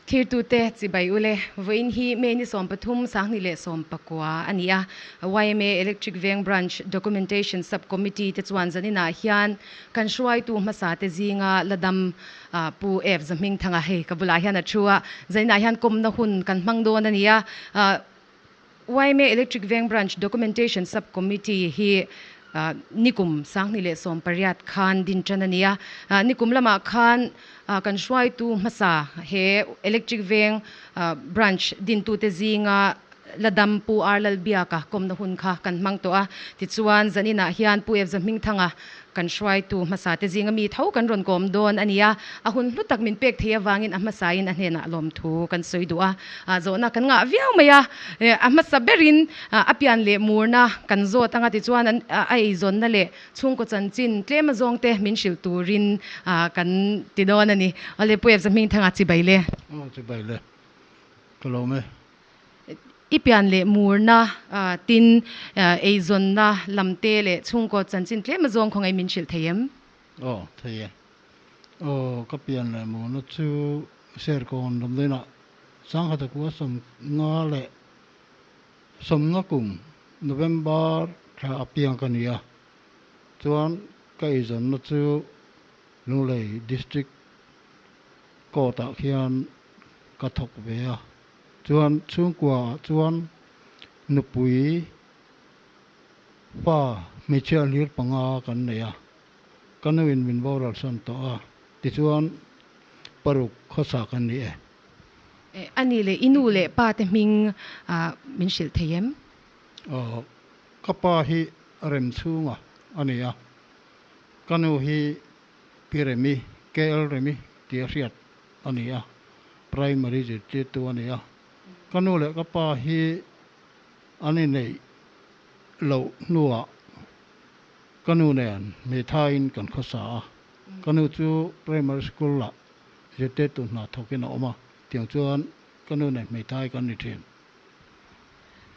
Thirtute chibai ule, vawiin hi May ni 13 2019 a ni a. Yma Electric Veng Branch Documentation Sub Committee te chuan zaninah hian kan hruaitu hmasa te zinga la dam Pu F Zahmingthanga hei ka bulah hian a thu a, zaninah hian kawmna hun kan hmang dawn a ni a. Yma Electric Veng Branch Documentation Sub Committee hi nikum 2018 khan din tan a ni a. Nikum lamah khan kan hruaitu hmasa he Electric Veng Branch dintute zinga la dam Pu R Lalbiaka kawmna hun kha kan hmang tawh a. Tichuan, zaninah hian Pu Evza Hmingthanga kan hruaitu hmasa te zinga mi tho kan rawn kawm dawn a ni a. A hun hlu tak min pek thei avangin a hmasain a hnenah lawmthu kan sawi duh a. Zawhna kan ngah viau mai a, a hmasa berin a pian leh murna kan zawt anga tichuan a eizawnna leh chhungkaw chanchin tlem azawng te min hrilh turin kan ti dawn a ni. Awle Pu Evza Hmingthanga chibai le. Aw chibai le, ka lawm e. I pian leh murna tin eizawnna lam te leh chhungkaw chanchin tlem azawng khawngaih min hrilh thei em? Aw thei e. Aw ka pian leh murna chu Serkawn Ramdainah Sanghatakua 95 kum November thla a piang ka ni a, chuan ka eizawnna chu Lunglei District Court ah khian ka thawk ve a, chuan chhungkua ah chuan nupui fa hmeichhia hlir panga kan nei a, ka nuin min boral san tawh a, tichuan paruk khawsa kan ni e. A ni leh i nu leh pa te hming min hrilh thei em? Aw, ka pa hi Remchhunga a ni a, ka nu hi Pi Remi, KL Remi tia hriat a ni a, primary zirtirtu a ni a. Ka nu leh ka pa hi an inneih loh hnuah ka nu nen hmeithaiin kan khawsa a, ka nu chu primary school ah Zirtirtu hna thawkin a awm a, tiang chuan ka nu nen hmeithai kan ni thin.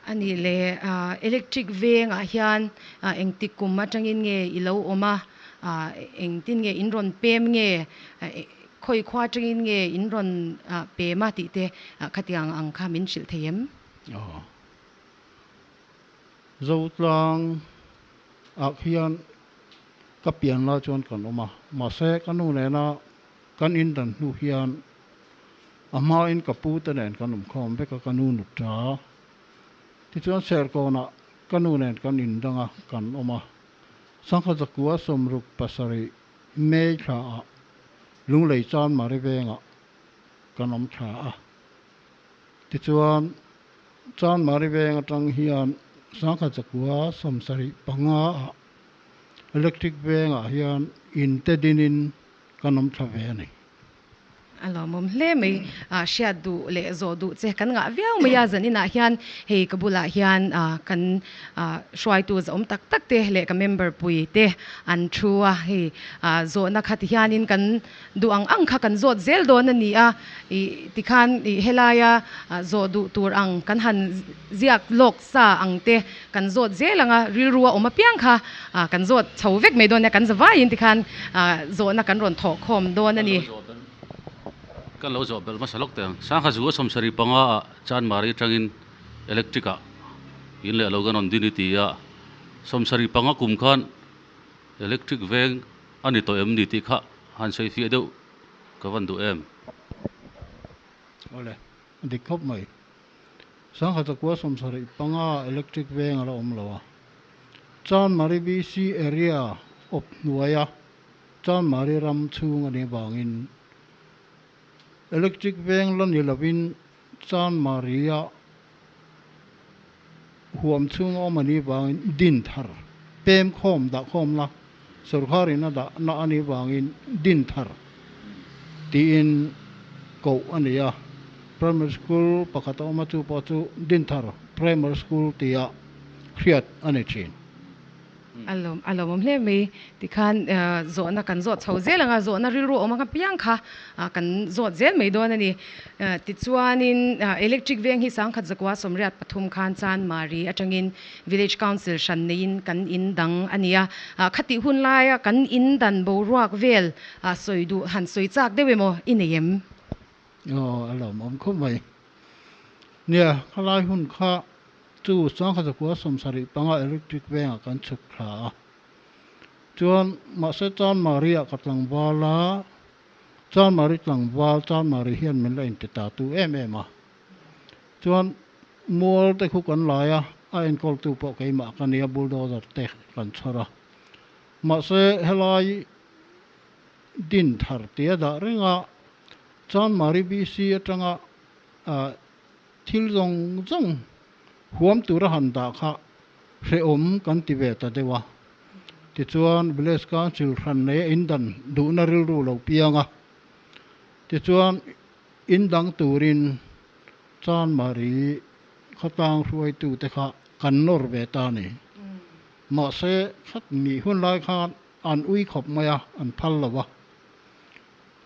A nih leh electric vengah hian engtik kum atangin nge i lo awm a, engtin nge in rawn pem nge, khawi khua atangin nge in rawn pem a tih te khatiang ang kha min hrilh thei em? Aw. Zotlang ah khian ka pian lai chuan kan awm a, mahse ka nu nena kan in dan hnu hian a hmain ka pu te nen kan awmkhawm vek a, ka nu nut ta. Tichuan Serkawnah ka nu nen kan in dang a, kan awm a. Sangha zakua 67 May thlaah Lunglei Chanmari vengah kan awm thla a. Tichuan Chanmari veng atang hian Sangha zakua 75 ah Electric vengah hian in te dinin kan awm thla ve a ni. A lawmawm hle mai. Hriat duh leh zawh duh che kan ngah viau mai a, zaninah hian hei ka bulah hian kan hruaitu zawm tak tak te leh ka member pui te an thu a, hei zawhna kha tihianin kan duh ang ang kha kan zawt zel dawn a ni a, ih tikhan ih helaia zawh duh tur ang kan han ziak lawk sa ang te kan zawt zel ang a, rilru a awm apiang kha kan zawt chho vek mai dawn nia, kan zavaiin tikhan zawhna kan rawn thawh khawm dawn a ni. Kan lo zawh belh hmasa lawk teh ang. Sangha zu a 75 ah Chanmari atangin electric ah in leh lo kan rawn din i ti a, 75 kum khan electric veng a ni tawh em ni tih kha han sawi fiah deuh ka van duh em. Awle, a dik khawp mai. Sangha chakua 75 electric veng a la awm lo a. Chanmari BC area awp hnuaia Chanmari ram chhung a nih avangin electric veng la ni lovin Chanmari-a huam chhung a awm a nih avangin din thar pem khawm dah khawmna sorkarin a dahna a nih avangin din thar tiin koh a ni a. Primary School pakhat a awm a, chu pawh chu Dinthar Primary School tia hriat a ni thin. A lawm a lawmawm hle mai. Tikhan zawhna kan zawt chho zel ang a, zawhna rilru awm ang apiang kha kan zawt zel mai dawn a ni. Tichuanin electric veng hi 1983 khan Chanmari atangin Village Council hran neiin kan in dang a ni a. Khatih hun laia kan in dan boruak vel sawi duh han sawi chak deuh emaw i nei em? Aw, a lawmawm khawp mai. Nia, khalai hun kha chu 1975 Electric Vengah kan chhuk thla a. Chuan, mahse Chanmari ah ka tlangval a, Chanmari tlangval Chanmari hian min la inti ta tu em em a. Chuan, mual te khu kan lai a, a enkawltu pawh keimah ka nia, bulldozer te kan chhawr a. Mahse, helai din thar tia dah reng a, Chanmari BC atanga thil zawng zawng huam tura han dah kha hrehawm kan ti ve ta deuh a. Tichuan, Village Council hran nei a indan duhna rilru lo piang a. Tichuan, indang turin Chanmari khawtlang hruaitute kha kan nawr ve ta a ni. Mahse, khat mi hun lai khan an ui khawp mai a, an phal lo a.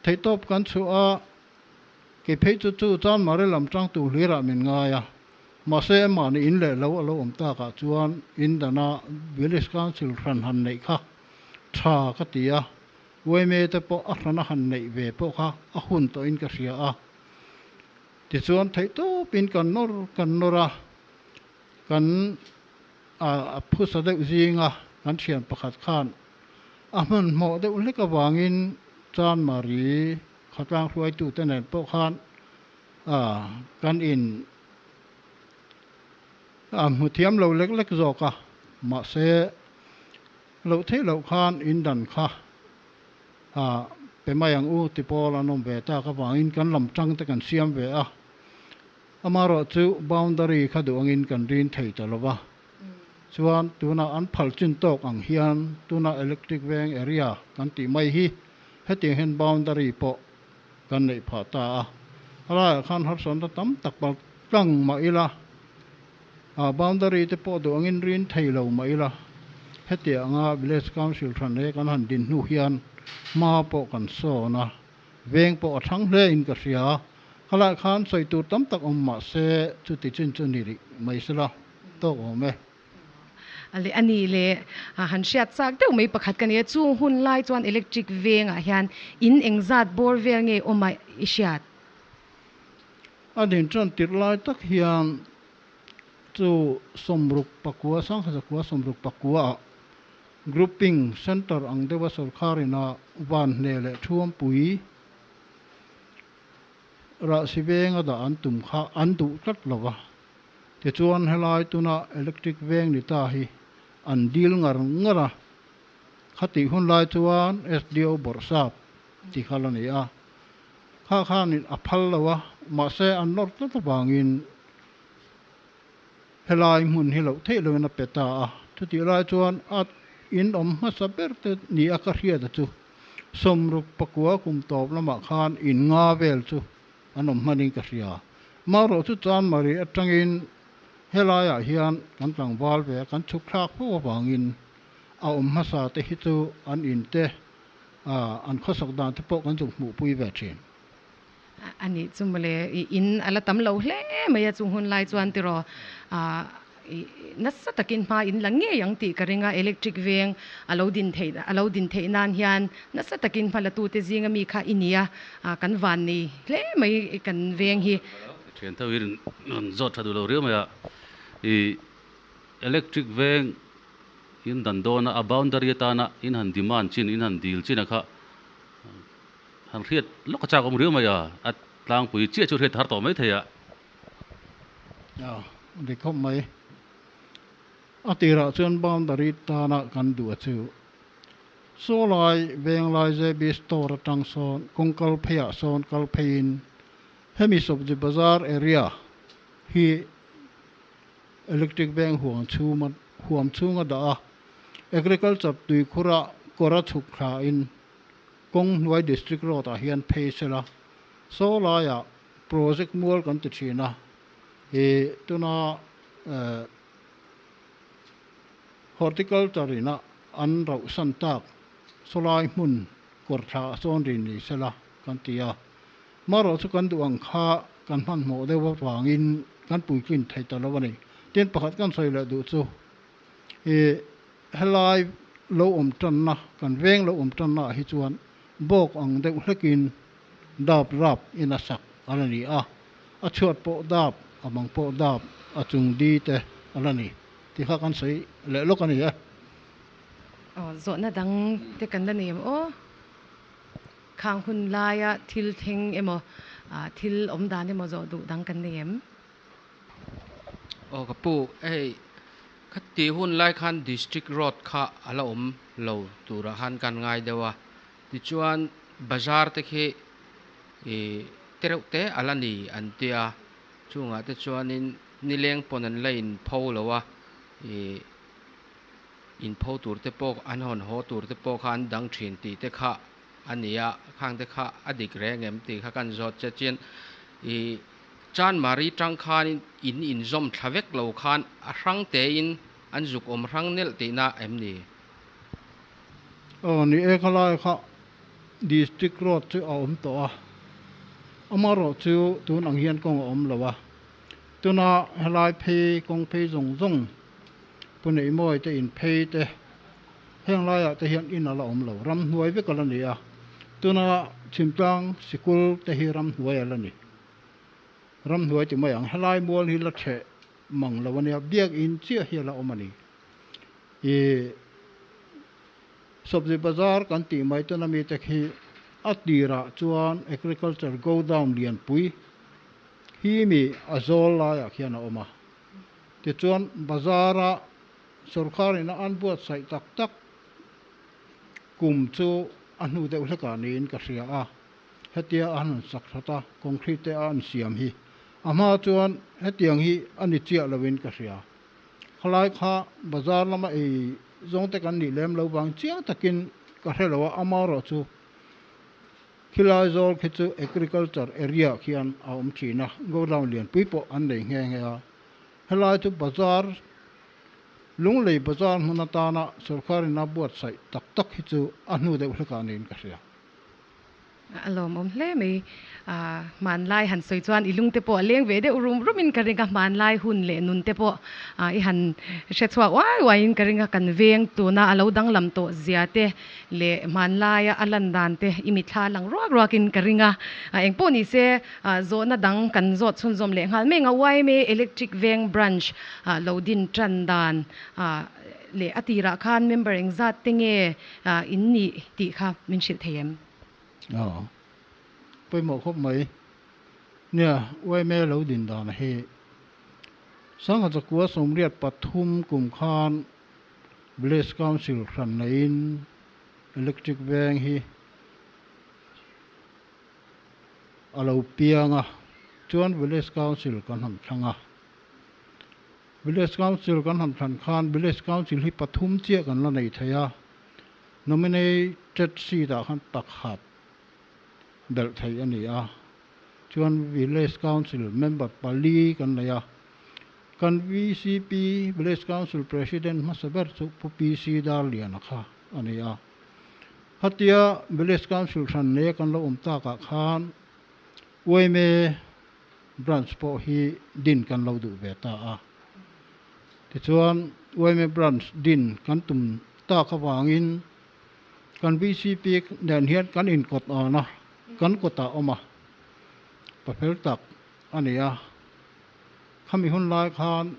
Theihtawp kan chhuah a, kei phei chu chu Chanmari lam tang tur hlirah min ngai a. Mahse, mahni in leh lo a lo awm takah chuan in dana Village Council hran han neih kha tha ka ti a, yma te pawh a hrana han neih ve pawh kha a hun tawhin ka hria a. Tichuan theihtawpin kan nawr kan nawr a, kan a phusa deuh zinga kan thian pakhat khan a hmanhmawh deuh hlek avangin Chanmari khawtlang hruaitute nen pawh khan kan in a hmu thiam lo lek lek zawk a, mahse loh theih loh khan in dan kha pe mai ang u ti pawl an awm ve tak avangin kan lam tang te kan siam ve a. Amaherawh chu boundary kha duh angin kan rin thei ta lo va, chuan tunah an phal chin tawk ang hian tuna electric veng area kan tih mai hi hetiang hian boundary pawh kan neih phah ta a. A laiah khan harsatna tam tak pal tlang mah ila, boundary te pawh duh angin rin thei lo mah ila, hetianga village council hran he kan han din hnu hian hma pawh kan sawn a. Veng pawh a thang hle in ka hria. Khalai khan sawi tur tam tak awm mah se chuti chin chu ni rih mai sela tawk awm e. Le a ni le, han hriat chak deuh mai pakhat ka nia. Chung hun lai chuan electric vengah hian in engzat bawr vel nge awm a i hriat? A din tan tirh lai tak hian chu 64, 1964 ah Grouping Centre ang deuha sorkar ina van hneh leh thuampui rahsi venga dah an tum kha an duh tlat lo va. Tichuan helai tuna electric veng ni ta hi an dil ngar ngar a. Khatih hun lai chuan SDO bawrhsap ti kha la ni a. Kha khanin a phal lo a, mahse an nawr tlat avangin Helai hmun hi loh theih loin a pe ta a, chutih lai chuan a in awm hmasa ber te ni a ka hriat a chu 64 kum tawp lamah khan in nga vel chu an awm hmanin ka hria. Marawh chu Chanmari atangin helaiah hian kan tlangval ve a, kan chhuk thlak fo avangin a awm hmasa te hi chu an in te an khawsak dan te pawh kan zuk hmuhpui ve thin. A nih chu mawle, i in a la tam lo hle mai a, chung hun lai chuan tiraw nasa takin hma in la ngei ang tih ka ring a, electric veng a lo din theih a lo din theih nan hian nasa takin hma la tute zinga mi kha i ni a, kan van nei hle mai kan veng hi. Thian tho hi rawn zawt tha duh lo riau mai a, i electric veng in dan dawna a boundary atana in han demand chin in han dil chin a kha Han hriat lawk a chak awm riau mai a, a tlangpui chiah chu hriat har tawh mai thei a. A dik khawp mai. A tirah chuan boundary tana kan duh a chu. Saw lai Venglai JB store atang sawn kawng kal pheiah sawn kal pheiin hemi Sobji Bazar area hi electric veng huang chhuma huam chhunga dah a, agriculture tuikhura kawra chhuk thlain Kawng hnuai District Road ah hian phei sela, saw laiah project mual kan ti thin a, ih tuna horticulture ina an rauh san tak saw lai hmun kawr thla a sawn rin ni sela kan ti a. Marawh chu kan duh ang kha kan hmanhmawh deuh avangin kan puitlin thei ta lo a ni. Tin pakhat kan sawi leh duh chu ih Helai lo awm tanna, kan veng lo awm tanna ah hi chuan bawk ang deuh hlekin dap rap in a sak a la ni a, a chhuat pawh dap, a bang pawh dap, a chung di te a la ni tih kha kan sawi leh lawk a ni e. Aw, zawhna dang te kan la nei em aw? Khang hun laia thil thleng emaw, thil awm dan emaw zawh duh dang kan nei em? Aw ka pu, hei khati hun lai khan District Road kha a la awm lo turah khan kan ngai deuh a, tichuan bazar te khi ih te reuh te a la ni an tia, chungah te chuanin nileng pawn an la inpho lo a, ih inpho tur te pawh an hawn haw tur te pawh kha an dang thin tih te kha a ni a, khang te kha a dik reng em tih kha kan zawt che chian ih Chanmari tang khanin in inzawm thla vek lo khan a hrang tein an zuk awm hrang nelh tihna em ni? Aw ni e, khalai kha District Road chu a awm tawh a, amaherawh chu tun ang hian kawng a awm lo a, tuna helai phei kawng phei zawng zawng Pu Neihmawi te in phei te heng laiah te hian in a la awm lo, ramhnuai vek a la ni a, tuna Chhimtlang sikul te hi ramhnuai a la ni. Ramhnuai ti mai ang, helai mual hi la chhe mang lo a nia, biakinn chiah hi a la awm a ni. Ih, Sabzi Bazar kan tih mai tuna mite khi a tirah chuan Agriculture Godown lianpui hi mi a zawl laiah khian a awm a. Tichuan bazara sawrkharin a an buatsaih tak tak kum chu a hnu deuh hlekah niin ka hria a. Hetia a han sak that a, concrete te a an siam hi a hma chuan hetiang hi a ni chiah loin ka hria. Khalai kha bazar lama ei zawng te kan nih lem lo vang chiang takin ka hre lo a, amaherawh chu khilai zawl khi chu agriculture area khian a awm thin a, godown lianpui pawh an nei nghe nghe a. Helai chu bazar, Lunglei bazar hmun atana sorkarin a buatsaih tak tak hi chu a hnu deuh hlekah niin ka hria. A lawmawm hle mai. Hmanlai han sawi chuan i lungte pawh a leng ve deuh rum rumin ka ring a, hmanlai hun leh nunte pawh i han hre chhuak uai uaiin ka ring a, kan veng tuna a lo danglam tawh zia te leh hmanlaia a lan dan te i mitthla lang ruak ruakin ka ring a. Engpawh ni se zawhna dang kan zawt chhunzawm leh nghal mek a, yma Electric Veng Branch lo din tan dan leh a tirah khan member engzat te nge in nih tih kha min hrilh thei em? Aw, pawimawh khawp mai. Nia, yma lo din dan hi Sangha Chakua 83 kum khan Village Council hran neiin Electric Veng hi a lo piang a, chuan Village Council kan han thlang a. Village Council kan han thlan khan Village Council hi pathum chiah kan la nei thei a, Nominated seat ah khan pakhat belh theih a ni a, chuan Village Council member pali kan nei a, kan VCP Village Council President hmasa ber chu Pu PC Darliana kha a ni a. Khatia Village Council hran nei a kan lo awm takah khan yma Branch pawh hi din kan lo duh ve ta a. Tichuan, yma Branch din kan tum tak avangin kan VCP nen hian kan inkawt awn a, kan kawtah awm a, pafel tak a ni a. Khami hun lai khan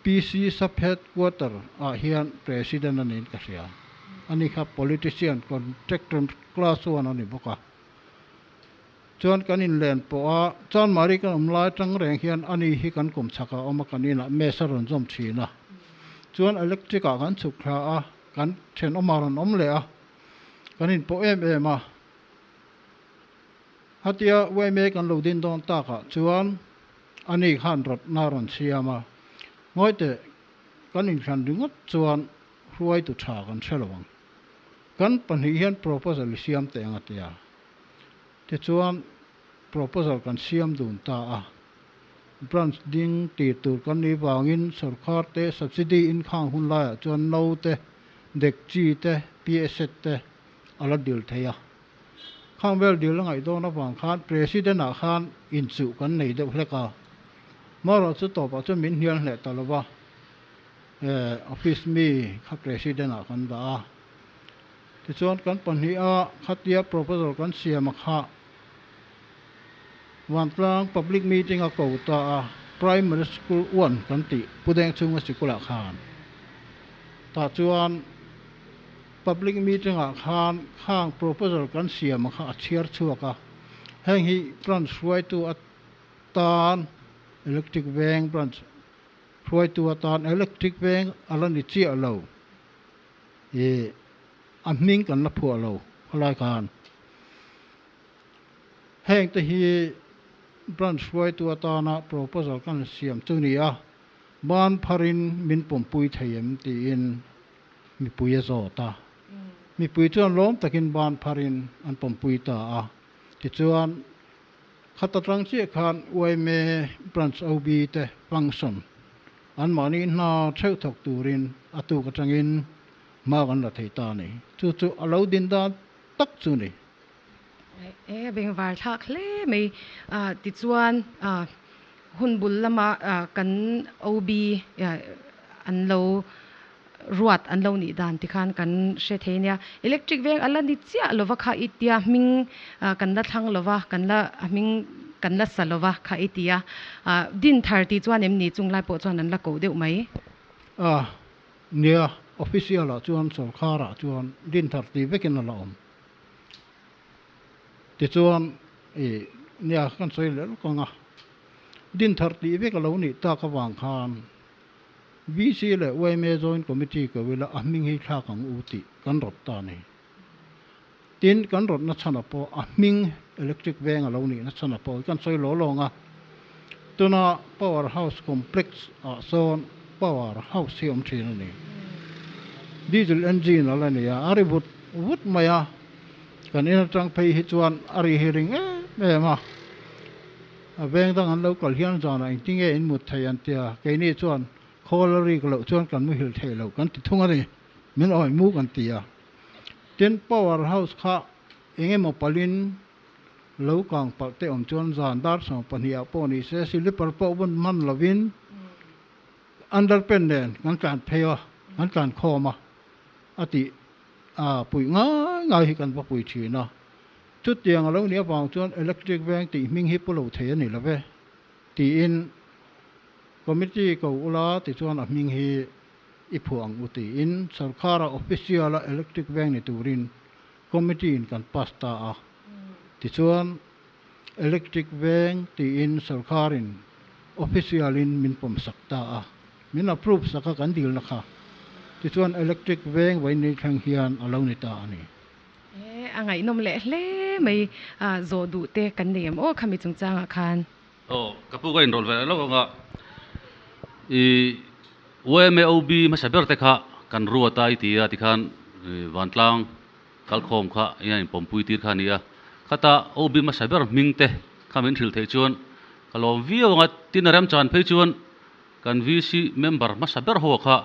PC Sub Headquarter ah hian President a niin ka hria. Ani kha Politician Contractor Class one a ni bawk a. Chuan kan inlen pawh a, Chanmari kan awm lai atang reng hian ani hi kan kum chhak a awm a, kan inah mess a rawn zawm thin a. Chuan electric ah kan chhuk thla a, kan thenawm a rawn awm leh a, kan inpawh em em a. Hatia yma kan lo din dawn takah chuan ani khan rawtna a rawn siam a, Ngawi teh, kan inthlan ringawt chuan hruaitu tha kan hre lo ang. Kan pahnih hian proposal i siam teh ang a ti a. Tichuan, proposal kan siam dun ta a. Branch ding tir tur kan nih vangin sorkar te subsidy in khang hun laiah chuan no te, dekchi te, PSET te a la dil thei a. Khang vel dil a ngaih dawn avang khan President ah khan inchuh kan nei deuh hlek a. Marawh chu tawpah chuan min hnial hneh ta lo va, office mi kha President ah kan dah a. Tichuan kan pahniha khatia proposal kan siam a kha Vantlang public meeting a ko ta a, Primary School one kan tih Pudeng chhunga sikulah khan. Tah chuan public meeting ah khan khang proposal kan siam kha a chhiar chhuak a, heng hi branch hruaitu atan Electric Veng branch hruaitu atan Electric Veng a la ni chiah lo i a hming kan la phuah lo khalai khan. Heng te hi branch hruaitu atana proposal kan siam chu ni a, ban pharin min pawmpui thei em tiin mipui a zawt a. Mipui chuan lawm takin ban pharin an pawmpui ta a. Tichuan, khata tang chiah khan yma branch OB te function anmahni hna theuh thawk turin a tuk atangin hma kan la thei ta a ni. Chu chu a lo din dan tak chu ni. E bengvar thlak hle mai. Tichuan hun bul lama kan OB an lo ruat an lo nih dan tikhan kan hre thei nia. Electric veng a la ni chiah lova kha i tia hming kan la thlang lova kan la a hming kan la sa lova kha i tia. Din thar tih chuan em ni chung lai pawh chuan an la koh deuh mai. A nia, official ah chuan sawrkar ah chuan din thar tih vekin a la awm. Tichuan, i nia kan sawi leh lawk ang a, din thar tih vek a lo nih tak avang khan VC leh yma Joint Committee ko ila a hming hi thlak ang u tih kan rawt ta a ni. Tin, kan rawtna chhanah pawh a hming Electric Veng a lo nihna chhanah pawh kan sawi law lawng a, tuna Power House Complex ah sawn Power House hi awm thin a ni. Diesel engine a la ni a, a ri vut vut mai a, kan in atang phei hi chuan a ri hi ring em em a, a veng dang an lo kal hian zanah engtinge in mut thei an tia, keini chuan khawl a rik loh chuan kan muhil thei lo kan ti thung a ni, min awi mu kan ti a. Tin, Power House kha eng emaw palin lo kang palh te awm chuan zan dar 12 ah pawh ni se slipper pawh vun hman lovin underpant nen kan tlan phei a, kan tlan khawm a, a tih a puih ngai ngai hi kan va pui thin a. Chutiang a lo nih avang chuan electric veng tih hming hi pu lo thei a ni lo ve tiin committee ko ula tichuan a hming hi i phuah ang u tiin sorkara official a electric veng ni turin committee in kan pass ta a. Tichuan electric veng tiin sorkarin official in min pawm sak ta a, min approve sak a kan dilna kha. Tichuan electric veng vawiin thleng hian a lo ni ta a ni. E, a ngaihnawm leh hle mai a, zawh duh te kan nei em aw khami chungchangah khan. Aw, ka pu ka inrawlh ve lawk ang a, i YMAOB hmasa ber te kha kan ruat a i ti a tikhan vantlang kalkhawm kha eng inpawmpui tir kha a ni a, khata OB hmasa ber hming te kha min hrilh theih chuan ka lawm viau ang a, tin a remchan phei chuan kan VC member hmasa ber ho kha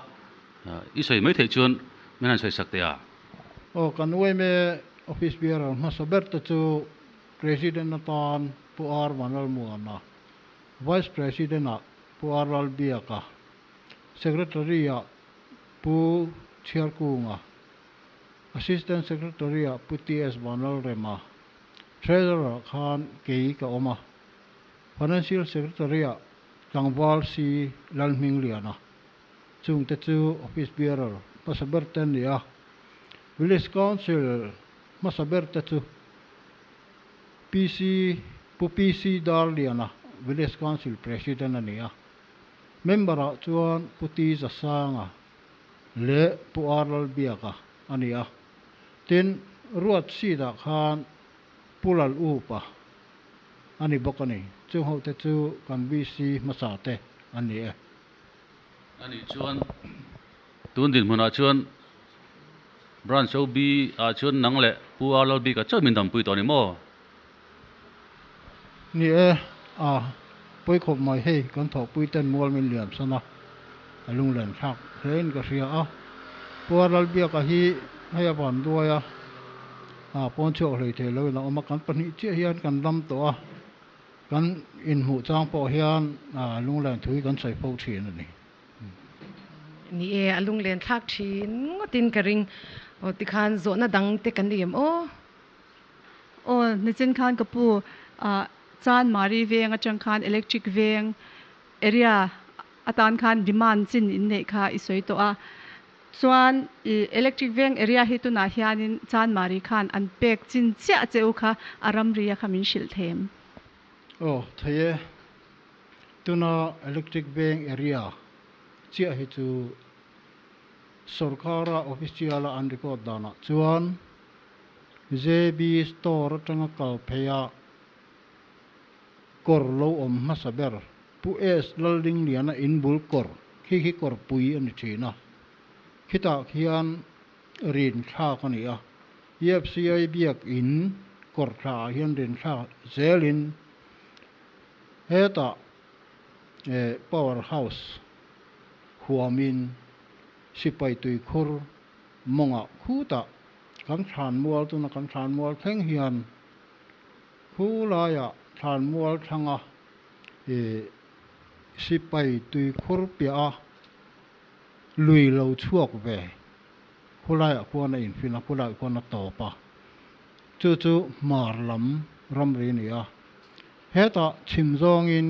i sawi mai theih chuan min han sawi sak teh a. Aw, kan yma office bearer hmasa ber te chu President atan Pu R Vanlalmuana, Vice President ah Pu R Lalbiaka, Secretary ah Pu Chhiarkunga, Assistant Secretary ah Pu TS Vanlalrema, Treasurer ah khan kei ka awm a, Financial Secretary ah Tlangval C Lalhmingliana. Chungte chu Office Bearer hmasa ber te an ni a, Village Council hmasa ber te chu PC Pu PC Darliana Village Council President a ni a, Member ah chuan Pu T Zasanga leh Pu R Lalbiaka a ni a, tin Ruat seat ah khan Pu Lal Upa a ni bawk a ni. Chung ho te chu kan VC hmasa te an ni e. A nih chuan tun dinhmunah chuan Branch OB ah chuan nang leh Pu R Lalbika chauh min dampui tawh a ni maw? Ni e, a pawi khawp mai hei kan thawhpui ten mual min liam san a, a lunglen thlak hle in ka hria a. Pu R Lalbiaka hi hei a van duai a, a pawn chhuak hlei thei lo in a awm a, kan pahnih chiah hian kan dam tawh a. Kan inhmuh chang pawh hian lunglen thui kan sawi fo thin a ni. Ni e, a lunglen thlak thin ngawtin ka ring. Aw tikhan zawhna dang te kan nei em aw? Aw, nichin khan ka pu Chanmari veng atang khan Electric Veng area atan khan demand chin in neih kha i sawi tawh a. Chuan i Electric Veng area hi tunah hianin Chanmari khan an pek chin chiah che u kha a ramria kha min hrilh them. Aw thei e, tuna Electric Veng area chiah hi chu sorkara official a an record danah chuan JB store atanga kal phei a kawr lo awm hmasa ber Pu S Laldingliana in bul kawr khi khi kawr pui a ni thin a, khitah khian rin thlak a ni a, UFCI biak in kawr thla ah hian rin thlak zelin hetah power house huamin sipai tuikhur mawngah khutah kan thlanmual tuna kan thlanmual thleng hian Khu laiah thlanmual thlanga i sipai tuikhur piah a lui lo chhuak ve khu laiah khuan a infin a, khu laiah khuan a tawp a, chu chu hmar lam ramri a ni a. Hetah chhim zawngin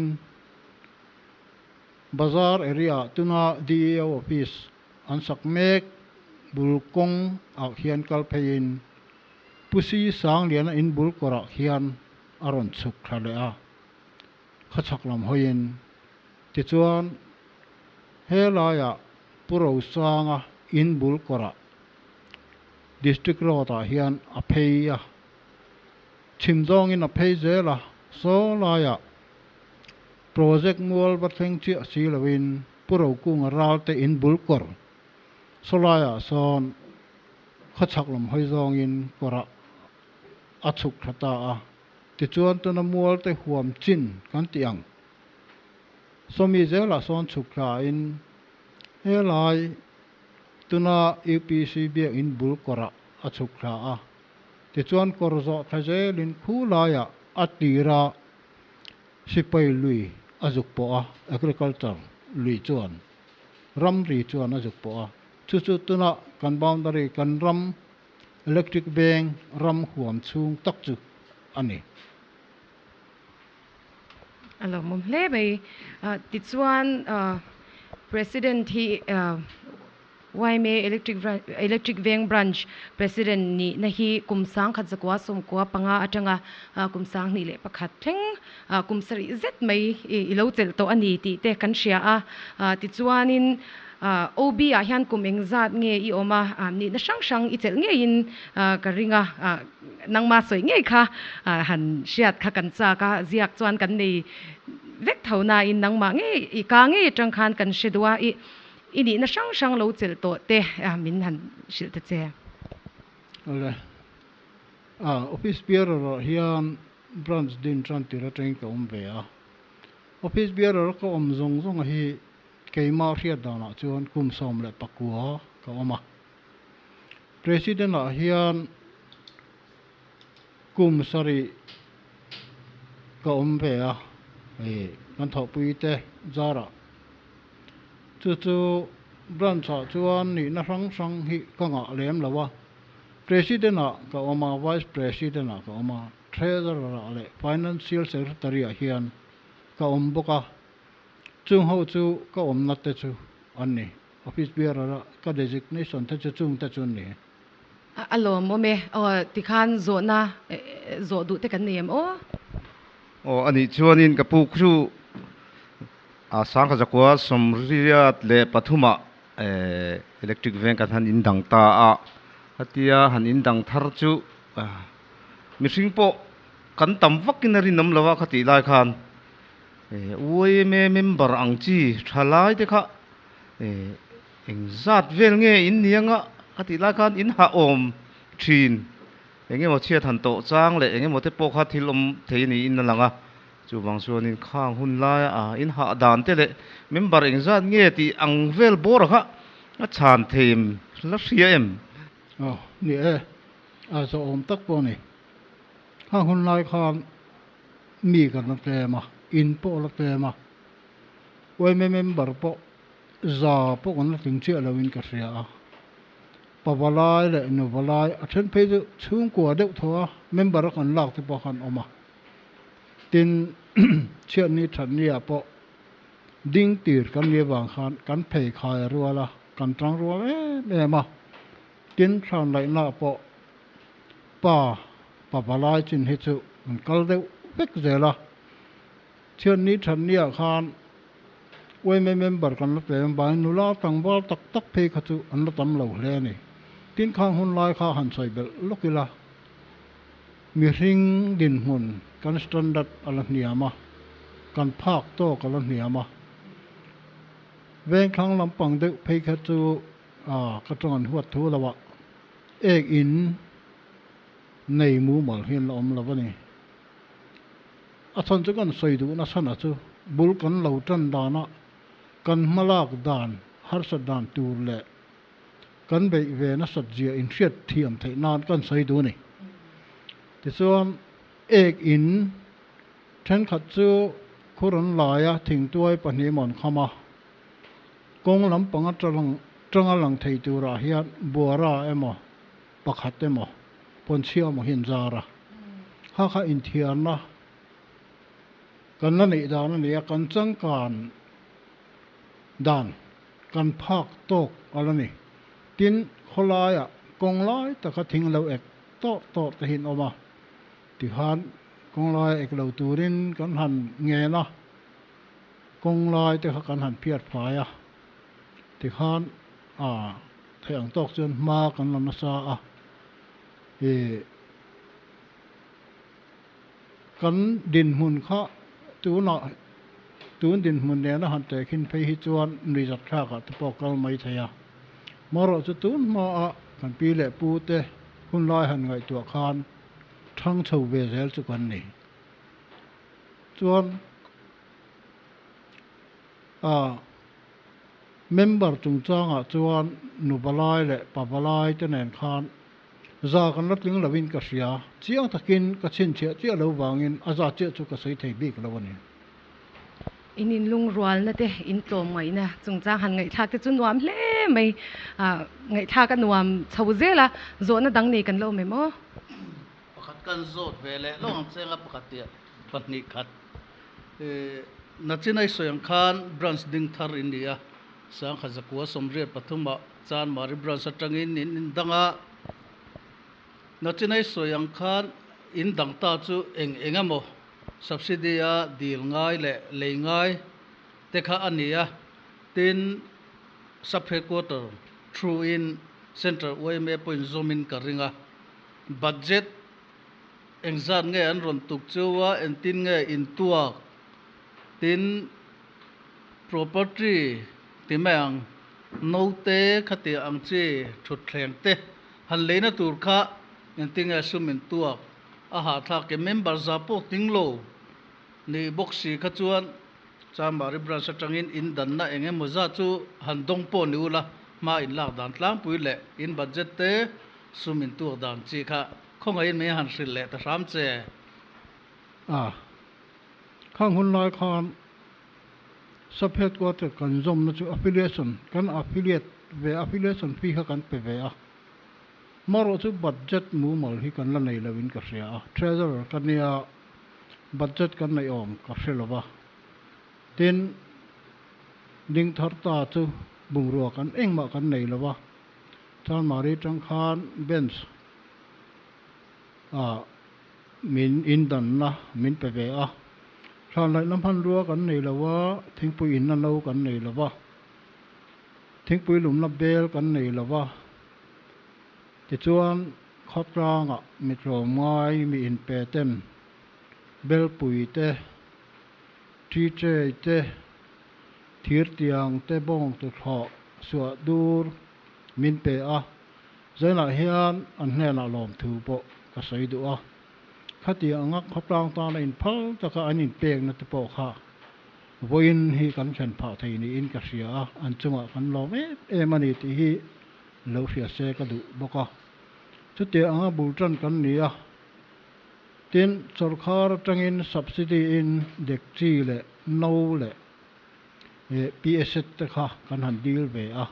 bazar area ah tuna DEO office an sak mek bul kawng ah khian kal pheiin Pu Si Sangliana in bul kawrah khian a rawn chhuk thla leh a, khawchhak lam hawiin. Tichuan, he laiah Pu Rosanga in bul kawrah District Road-ah hian a phei a, chhim zawngin a phei zel a, saw laiah Project mual va thleng chiah si loin Pu Rokunga ralte in bul kawr saw laiah sawn Khawchhak lam hawi zawngin kawrah a chhuk thla ta a, tichuan tuna mualte huam chin kan tih ang. Sawmi zelah sawn chhuk thlain helai tuna UPC biakinn bul kawrah a chhuk thla a, tichuan kawr zawh thla zelin khu laiah a tira sipai lui a zuk pawh a, agriculture lui chuan ramri chuan a zuk pawh a. Chu chu tunah kan boundary, kan ram electric veng ram huam chhung tak chu a ni. A lawmawm hle mai. Tichuan President hi yma Electric Electric Veng Branch President nihna hi kum sangkhat zakua sawmkua panga atanga kum sanghnih leh pakhat thleng kum sarih zet mai i lo chelh tawh a ni tih te kan hria a. Tichuanin OB ah hian kum engzat nge i awm a, nihna hrang hrang i chelh ngeiin ka ring a, nangma sawi ngei kha han hriat kha kan chak a, ziak chuan kan nei vek tho nain nangmah ngei i ka ngei atang khan kan hre duh a, i i nihna hrang hrang lo chelh tawh te min han hrilh ta che. Awle, office bearer ah hian branch din tan tir atangin ka awm ve a, office bearer ka awm zawng zawng hi Keimah hriat danah chuan kum 19 ka awm a. President ah hian kum sarih ka awm ve a, hei kan thawhpui te zarah. Chu chu branch ah chuan nihna hrang hrang hi ka ngah lem lo a. President ah ka awm a, Vice President ah ka awm a, Treasurer ah leh Financial Secretary ah hian ka awm bawk a. Chung ho chu ka awmna te chu an ni. Office bearer a ka designation te chu chung te chu an ni. A lawmawm e. Aw tikhan zawhna zawh duh te kan nei em aw? Aw anih chuanin ka pu chu a sangkhat zakua sawmriat leh pathumah electric veng kan han indang ta a, hetia han indang thar chu mihring pawh kan tam vakin a rinawm lo a khatih lai khan. Yma member ang chi tha lai te kha eng zat vel nge in ni anga ka tih lai khan in hah awm thin eng emaw chhiat han tawh chang leh eng emaw te pawh kha thil awm thei a niin a lang a, chuvang chuanin khang hun laia in hah dan te leh member eng zat nge tih ang vel bawr kha a chhan thei em la hria em? Aw ni e, a zawhawm tak pawh a ni. Khang hun lai khan Mi kan la tlem a, in pawh la tlem a, yma member pawh za pawh kan la tling chiah loin ka hria a. Pa valai leh nu valai a then phei chu chhungkua deuh thaw a member a kan lak te pawh khan awm a. Tin, chhiatni thatni ah pawh ding tir kan nih avang khan kan phei khai a rual a, kan tang rual em em a. Tin, thlan laihna ah pawh pa pa palai chin hi chu an kal deuh vek zel a. Chhiatni thatni ah khan yma member kan la tlem vangin nula tlangval tak tak phei kha chu an la tam lo hle a ni. Tin, khang hun lai kha han sawi belh lawk ila. Mihring dinhmun kan standard a la hniam a, kan phak tawk a la hniam a. Vengthlang lampang deuh phei kha chu ka tawng an huat thu lo a, ek in nei mumal hi an la awm lo a ni. A chhan chu kan sawi duh nasa chu bul kan lo tan dana kan hmalak dan harsat dan tur leh kan beih ve nasat zia inhriat thiam theih nan kan sawi duh a ni. Tichuan, ek in thenkhat chu khur an lai a, thingtuai pahnih mawn kham a, kawng lampang atanga lang thei turah hian buara emaw, pakhat emaw, pawnchhia emaw hi an zar a. Kha kha inthiarna kan la neih dan a ni a, kan changkan dan kan phak tawk a la ni. Tin, khawlaiah kawng lai taka thing lo ek tawrh tawrh te hi an awm a, tikhan kawng laia ek lo turin kan han ngen a, kawng lai te kha kan han phiat fai a, tikhan a theih ang tawk chuan hma kan la nasa a, ih Kan dinhmun kha tunah tun dinhmun nena han tehkhin phei hi chuan nuihzat thlakah te pawh kal mai thei a. Marawh chu tun hmaah kan pi leh pu te hunlai han ngaihtuah khan thang chho ve zel chu kan ni. Chuan a member chungchangah chuan nu valai leh pa valai te nen khan Za kan la tling lovin ka hria. Chiang takin ka chhinchhiah chiah lo vangin a za chiah chu ka sawi thei bik lo a ni. In inlungrualna te, in tlawmngaihna chungchang han ngaihthlak te chu nuam hle mai. Ngaihthlak a nuam chho zel a, zawhna dang nei kan lo awm em aw? Pakhat kan zawt ve leh lo ang chenga pakhat tih pahnih khat. Nachinai sawi ang khan branch ding thar in ni a, Sangha zakua sawmriat pathumah Chanmari branch atangin in indang a, Nachinai sawi ang khan in dang ta chu eng eng emaw subsidy a dil ngai leh lei ngai te kha a ni a, tin sub headquarter through in Central yma pawhin zawmin ka ring a, budget engzat nge an rawn tuk chu a, engtin nge intuak, tin Property ti mai ang, note khati ang chi thutthleng te han leina tur kha engtinge sum in tuak a hahthlak ke member za pawh tling lo ni bawk si kha chuan Chanmari branch atangin in danna eng emaw zat chu han dawng pawh ni ula hma in lak dan tlangpui leh in budget te sum in tuak dan chi kha khawngaihin mai han hrilh leh ta hram che. A Khang hun lai khan Sub Headquarter kan zawmna chu affiliation, kan affiliate ve, affiliation fee kha kan pe ve a. Marawh chu budget mumal hi kan la nei loin ka hria a, Treasurer ka nia budget kan neih awm ka hre lo va. Tin, ding thar ta chu bungrua kan engmah kan nei lo va, Chanmari tang khan bench ah Min indanna min pe ve a. Hranlaihna hmanrua kan nei lo a, thingpui inna no kan nei lo va, thingpui lumna bel kan nei lo va. Tichuan, khawtlangah mi tlawmngai mi inpe ten belpui te, ṭi tray te, thirtiang te bawng tuthlawh suah dur min pe a. Zainah hian an hnenah lawmthu pawh ka sawi duh a, khati anga khawtlang tana inphal taka an inpekna te pawh kha vawiin hi kan thlen phah thei niin ka hria a, an chungah kan lawm em em a ni tih hi lo hria se ka duh bawk a. Chutia anga bul tan kan ni a, tin sawrkhar atangin subsidy in dekchi leh no leh PSET te kha kan han dil ve a.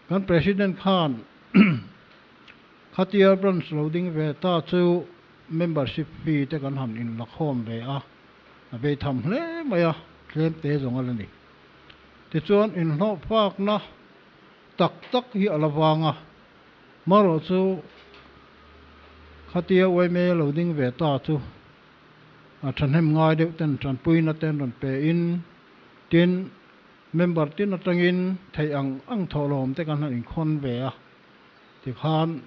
Kan President khan khatia branch lo ding ve ta chu membership fee te kan han inlakhawm ve a. A bei tham hle mai a, tlem te zawng a la ni. Tichuan inhlawh fakna tak tak hi a la vang a, marawh chu khatia yma lo ding ve ta chu a thahnem ngai deuh ten tanpuina te an rawn pe in, tin member tin atangin theih ang ang thawhlawm te kan han inkhawn ve a, tikhan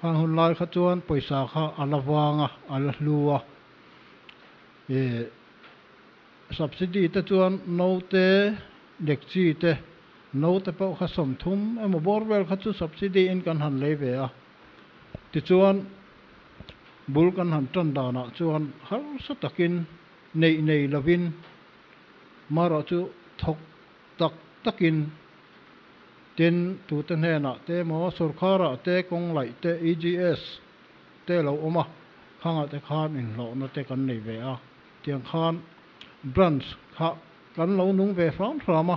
khang hun lai kha chuan pawisa kha a la vang a, a la hlu a, ih subsidy te chuan note dekchi te note pawh kha 30 emaw bawr vel kha chu subsidy in kan han lei ve a, tichuan bul kan han tan danah chuan harsa takin neih nei lovin marawh chu thawk tak takin tin tute hnenah te emaw sorkharah te kawng laih te EGS te lo awm a, khangah te khan inhlawhna te kan nei ve a, tiang khan branch kha kan lo nung ve hram hram a,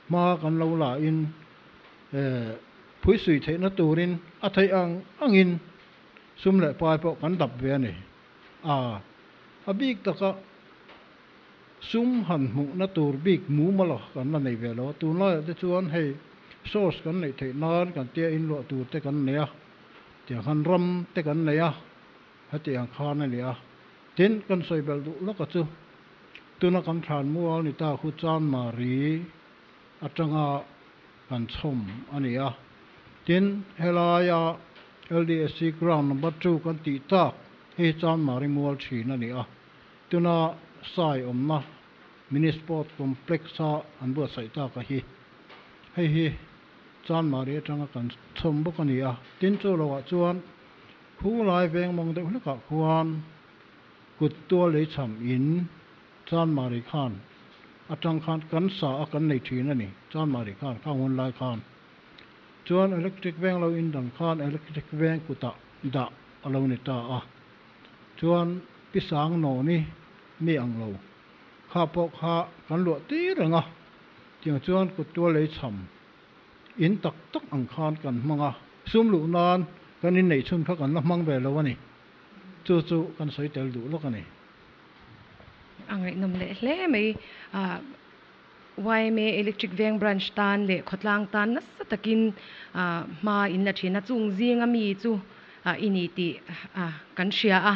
hma kan lo la in phuisui theihna turin a theih ang angin sum leh pai pawh kan dap ve a ni. A, a bik taka sum han hmuhna tur bik mumal kan la nei ve lo a, tunlaiah te chuan hei source kan neih theih nan kan tia inluah tur te kan nei a, tiang khan ram te kan nei a, heti ang khan a ni a. Tin, kan sawi belh duh lawka chu tuna kan thlan mual ni ta khu Chanmari atanga kan chhawm a ni a. Tin, helaia LDSC ground number 2 kan tih tak hei hi Chanmari mual thin a ni a. Tuna sai awmna mini sport complex a an buatsaih tak a hi. Hei hi Chanmari atanga kan chhawm bawk a ni a. Tin, chu lohah chuan khu lai veng mawng deuh hlekah khuan kut tual lei cham in Chanmari khan atang khan kan sa a kan nei thin a ni. Chanmari khan khang hun lai khan chuan electric veng lo in dan khan electric veng kutah dah a lo ni ta a. Chuan pisang nawni mi ang lo kha pawh kha kan luah tir reng a, tiang chuan kut tual lei cham in tak tak ang khan kan hmang a, sum luh nan kan inneih chhun kha kan la hmang ve lo a ni. Chu chu kan sawi tel duh lawk a ni. A ngaihnawm leh hle mai. Yma Electric Veng Branch tan leh khawtlang tan nasa takin hma in la thin a, chung zinga mi chu i ni tih kan hria a,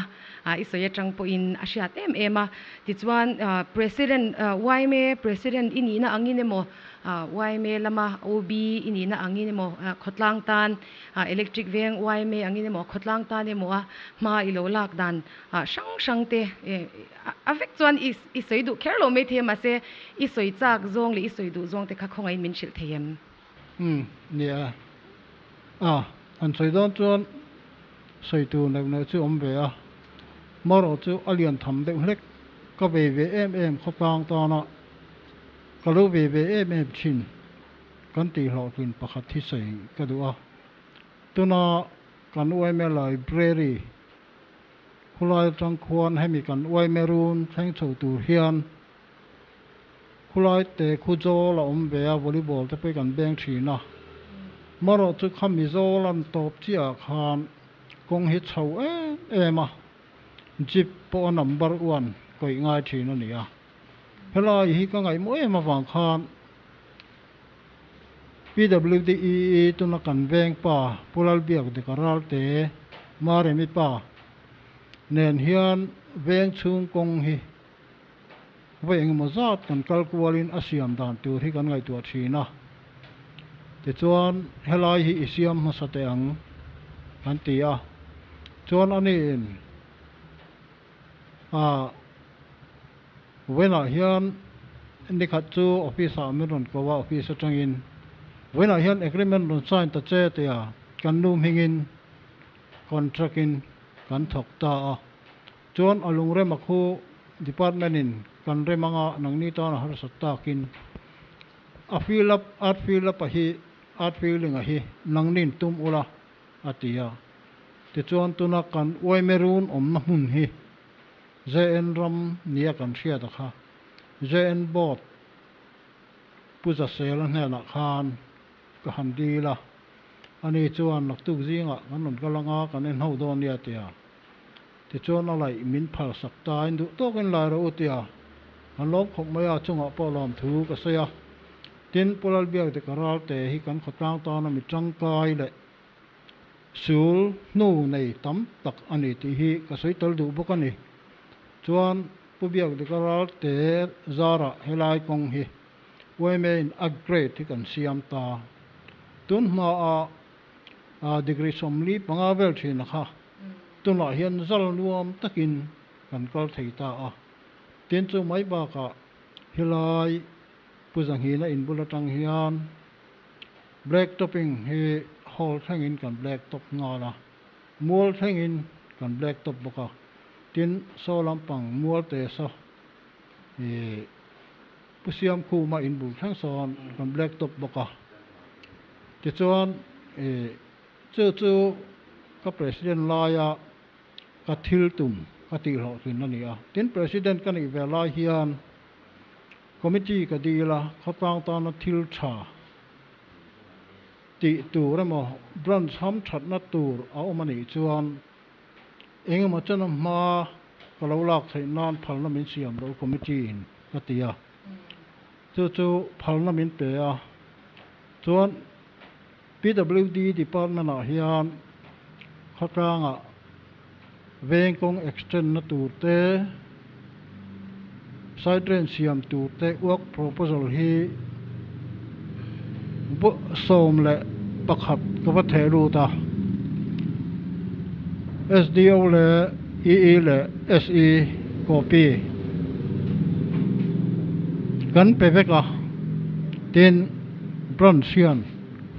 i sawi atang pawhin a hriat em em a. Tichuan President yma President i nihna angin emaw yma lama OB i nihna angin emaw khawtlang tan Electric Veng yma angin emaw khawtlang tan emaw a hma i lo lak dan hrang hrang te a vek chuan i sawi duh kher lo mai thei a, mahse i sawi chak zawng leh i sawi duh zawng te kha khawngaihin min hrilh thei em? Umm nia a, han sawi dawn chuan sawi tur neuh neuh chu awm ve a, marawh chu a lian tham deuh hlek, ka vei ve em em khawtlang tana ka lo vei ve em em thin kan tih hlawhtlin pakhat hi sawi ka duh a, tuna kan yma library khulai atang khuan hemi kan yma run thleng chho tur hian khulai te khu zawl a awm ve a, volleyball te pawh hi kan beng thin a, marawh chu khami zawl an tawp chiah ah khan kawng hi chho em em a, jeep pawh a number 1 kawih ngai thin a ni a, helai hi ka ngaihmawh em avang khan PWDEE tuna kan veng pa Pu Lalbiak Dika Ralte Maremi pa nen hian veng chhung kawng hi vawi engemaw zat kan kal kualin a siam dan tur hi kan ngaihtuah thin a. Tichuan helai hi i siam hmasa teh ang kan ti a. Chuan aniin a vawiinah hian nikhat chu office ah min rawn ko a, office atangin vawiinah hian agreement rawn sign ta che tia kan nu hmingin contract in kan thawk ta a. Chuan a lungrem a khu department in kan rem anga nangni tan a harsat takin a fill up art fill up a hi art filling a hi nangnin tum ula a ti a. Tichuan tuna kan yma run awmna hmun hi JN ram nia kan hriat a kha JN board Pu Zasela hnenah khan ka han dil a, ani chuan naktuk zingah kan rawn kal anga kan en ho dawn nia tia. Tichuan a laih min phal sak ta in duh tawkin lai rawh u tia kan lawm khawp mai a, chungah pawh lawmthu ka sawi a. Tin, Pu Lalbiak Deka Ralte hi kan khawtlang tana mi tangkai leh sul hnu nei tam tak a ni tih hi ka sawi tel duh bawk a ni. Chuan Pu Biak Deka Ralte zarah helai kawng hi yma in a grade hi kan siam ta. Tun hmaa degree 45 vel thin a kha tunah hian zal nuam takin kan kal thei ta a. Tin chu mai bakah helai Pu Zanghina in bul atang hian black topping hi hall thlengin kan black top nghal a, mual thlengin kan black top bawk a. Tin saw lampang mual te saw ih Pu Siamkhuma in bul thleng sawn kan black top bawk a. Tichuan ih chu chu ka president laia ka thil tum ka tih hlawhtlin a ni a. Tin president ka nih ve lai hian Committee ka dil a, khawtlang tana thil tha tih tur emaw branch ham thatna tur a awm a nih chuan engemaw chana hma ka lo lak theih nan phalna min siam lo committee in ka ti a, chu chu phalna min pe a. Chuan PWD department ah hian khawtlangah veng kawng extend na tur te, side drain siam tur te work proposal hi 11 ka va theh lut a. SDO leh EE leh SE copy kan pe vek a, tin branch hian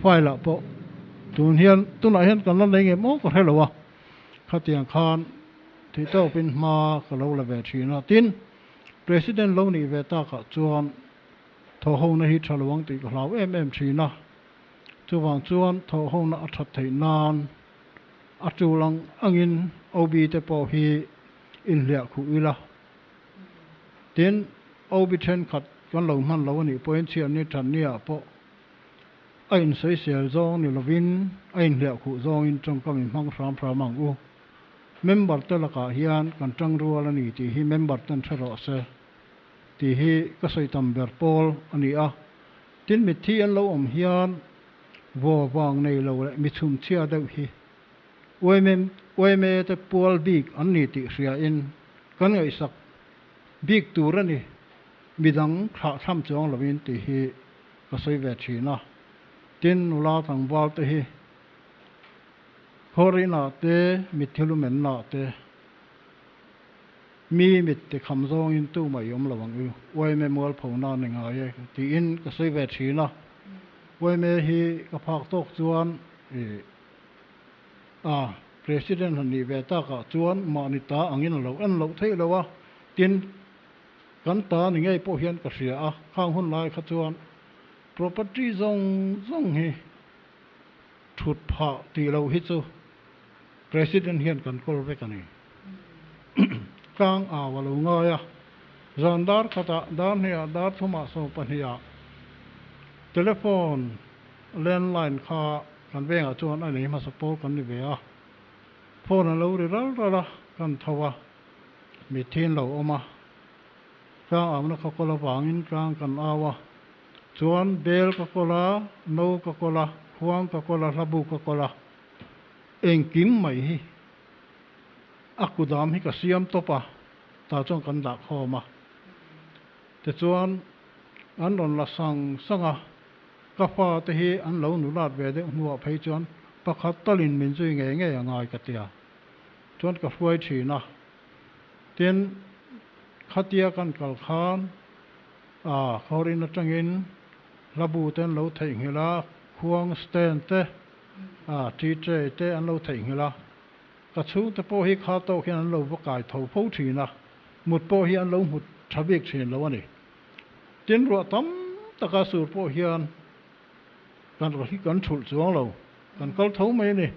file ah pawh tun hian tunah hian kan la nei ngem aw ka hre lo a, khatiang khan theihtawpin hma ka lo la ve thin a, tin President lo nih ve takah chuan thawhhona hi tha lo ang tih ka hlau em em thin a, chuvang chuan thawhhona a that theih nan a tul ang angin OB te pawh hi inhliah khuh ila, tin OB thenkhat kan lo hman lo a nih pawhin chhiatni thatni ah pawh A insawisel zawng ni lovin a inhliah khuh zawngin tawngkam in hmang hram hram ang u. Member te lakah hian kan tang rual a ni tih hi member ten hre rawh se tih hi ka sawi tam ber pawl a ni a. Tin mitthi an lo awm hian vaw vang nei lo leh mi chhumchhia deuh hi yma te pual bik an ni tih hriain kan ngaihsak bik tur a ni. Midang thlahthlam chuang lovin tih hi ka sawi ve thin a, tin nula tlangval te hi khawrinah te mitthi lumennaah te mi mit ti kham zawngin tu mah i awm lo ang u, Uaime mualpho na ni ngai e tiin ka sawi ve thin a, Uaime hi ka phak tawk chuan i a President han nih ve takah chuan mahni ta angin a lo en loh theih lo a, tin Kan ta ni ngei pawh hian ka hria a, khang hun lai kha chuan property zawng zawng hi thut phah tih loh hi chu President hian kan kawl vek a ni. Tlang au a lo ngai a, zan dar khatah, dar hnihah, dar thumah, 12ah telephone landline kha kan vengah chuan a nei hmasa pawl kan ni ve a, phone a lo ri ral ral a, kan tho a. Mithin lo awm a, tlang auna ka kawl avangin tlang kan au a, chuan bel ka kawl a, no ka kawl a, khuang ka kawl a, hlabu ka kawl a, engkim mai hi a kudam hi ka siam tawp a, tah chuan kan dah khawm a, tichuan an rawn la sang sang a, ka fate hi an lo nulat ve deuh hnuah phei chuan pakhat talin min zui ngei ngei a ngai ka tia. Chuan ka hruai thin a, tin khatia kan kal khan a khawrin atangin hlabu te an lo theihnghilh a, khuang stand te a tea tray te an lo theihnghilh a, ka chhungte pawh hi kha tawk hian an lo va kai tho fo thin a, mut pawh hi an lo hmu tha bik thin lo a ni. Tin ruah tam taka sur pawh hian kan hi kan thulh chuang lo, kan kal tho mai a ni.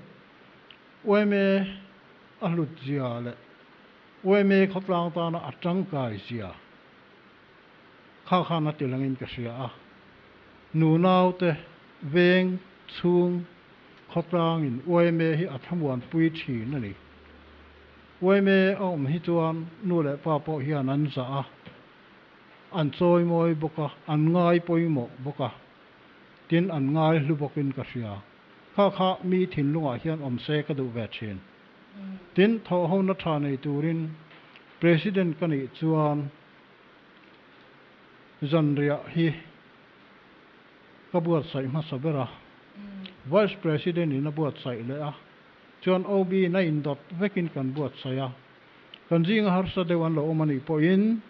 Yma a hlut zia leh yma khawtlang tana a tangkai zia kha khan a ti langin ka hria a. Nunaute veng chhung khawtlangin yma hi a thlamuanpui thin a ni. Yma a awm hi chuan nu leh pa pawh hian an zah a, an chawimawi bawk a, an ngai pawimawh bawk a, tin an ngai hlu bawkin ka hria. Kha kha mi thinlungah hian awm se ka duh ve thin. Tin, thawhhona tha nei turin President ka nih chuan zanriah hi ka buatsaih hmasa ber a, Vice President in a buatsaih leh a, chuan OB in a indawt vekin kan buatsaih a, kan zinga harsa deuh an lo awm a nih pawhin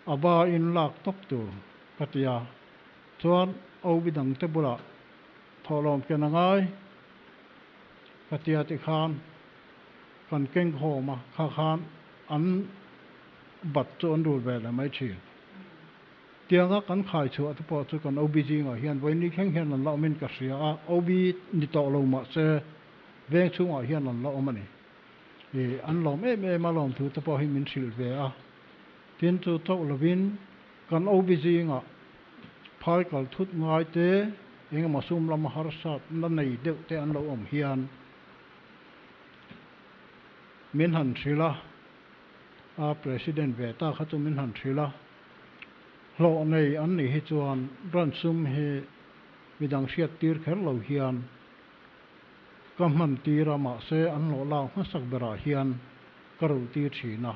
a ba in lak tawp tur ka ti a, chuan OB dangte bulah thawhlawm ken a ngai ka ti a tikhan kan keng khawm a, kha khan an bat chu an rul ve leh mai thin. Tianga kan khai chhuah te pawh chu kan OB zingah hian vawiin thleng hian an la awmin ka hria a, OB ni tawh lo mah se veng chhungah hian an la awm a ni. Ih, an lawm em em a, lawmthu te pawh hi min hrilh ve a. Tin, chu chauh lovin kan OB zingah phai kal thut ngai te, engemaw sum lama harsatna nei deuh te an lo awm hian min han hrilh a, a President ve ta kha chu min han hrilh a. Hlawh nei an nih hi chuan branch sum hi midang hriat tir kher lo hian ka hman tir a, mahse an hlawh lak hmasak berah hian ka ruh tir thin a.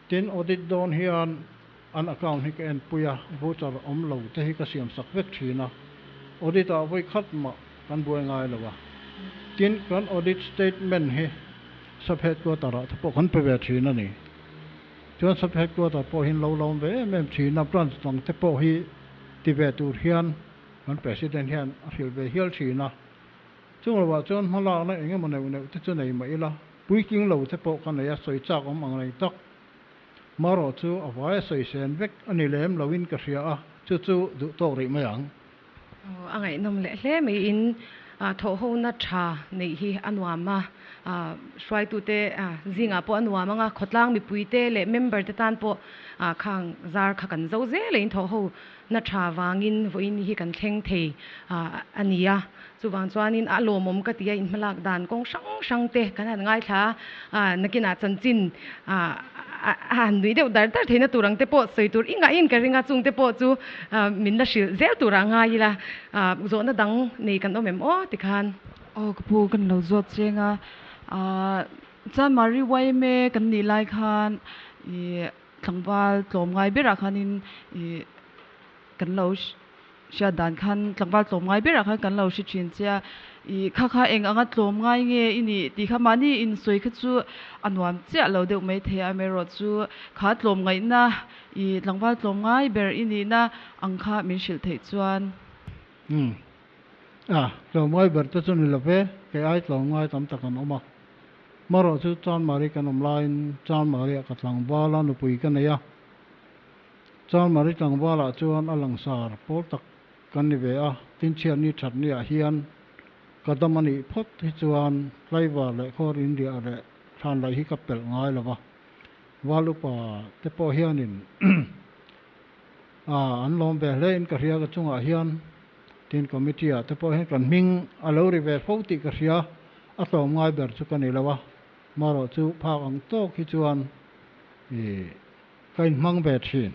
Tin, audit dawn hian an account hi ka enpui a, voucher awm lo te hi ka siam sak vek thin a, audit ah vawi khat mah kan buai ngai lo a. Tin, kan audit statement hi sub headquarter ah te pawh kan pe ve thin a ni. Chuan sub headquarter pawh hi an lo lawm ve em em thin a, branch dang te pawh hi ti ve tur hian kan president hian a hrilh ve hial thin a. Chung lovah chuan hmalakna eng emaw neuh neuh te chu nei mah ila, puitling lo te pawh ka nei a, sawi chak awm ang reng tak. Marawh chu a vai a sawi sen vek a ni lem loin ka hria a, chu chu duh tawk rih mai ang. A ngaihnawm leh hle mai in thawhhona tha neih hi a nuam a, hruaitute zingah pawh a nuam ang a, khawtlang mipuite leh member te tan pawh khang zar kha kan zo zel a, in thawhhona tha vangin vawiin hi kan thleng thei a ni a, chuvang chuanin a lawmawm ka ti a, inhmalak dan kawng hrang hrang te kan han ngaithla a, nakinah chanchin A han nui deuh dar dar theihna tur ang te pawh sawi tur i ngaihin ka ring a, chung te pawh chu min la hrilh zel turah ngai ila, zawhna dang nei kan awm em aw tikhan. Aw ka pu kan lo zawt cheng a, Chanmari yma kan nih lai khan ih tlangval tlawm ngai berah khanin ih kan lo Hriat dan khan tlangval tlawm ngai berah khan kan lo hre thin che a, i kha kha eng anga tlawm ngai nge i nih tih kha mahni insawi kha chu a nuam chiah lo deuh mai thei a, amaherawh chu kha tlawm ngaihna i tlangval tlawm ngai ber i nihna ang kha min hrilh theih chuan. Umm. A, tlawm ngai ber te chu ni lo ve, kei ai tlawm ngai tam tak an awm a. Marawh chu Chanmari kan awm laiin Chanmariah ka tlangval a, nupui ka nei a. Chanmari tlangvalah chuan a langsar pawl tak kan ni ve a, tinchhiatni thatniah hian ka dam a nih phawt hi chuan tlaivar leh khawr inriah leh thlanlaih hi ka pelh ngai lo va, Val upa te pawh hianin an lawm ve hle in ka hria ka chungah hian tin committee ah te pawh hian kan hming a lo ri ve fo tih ka hria, a tlawm ngai ber chu ka ni lo a, marawh chu phak ang tawk hi chuan ih. Ka inhmang ve thin.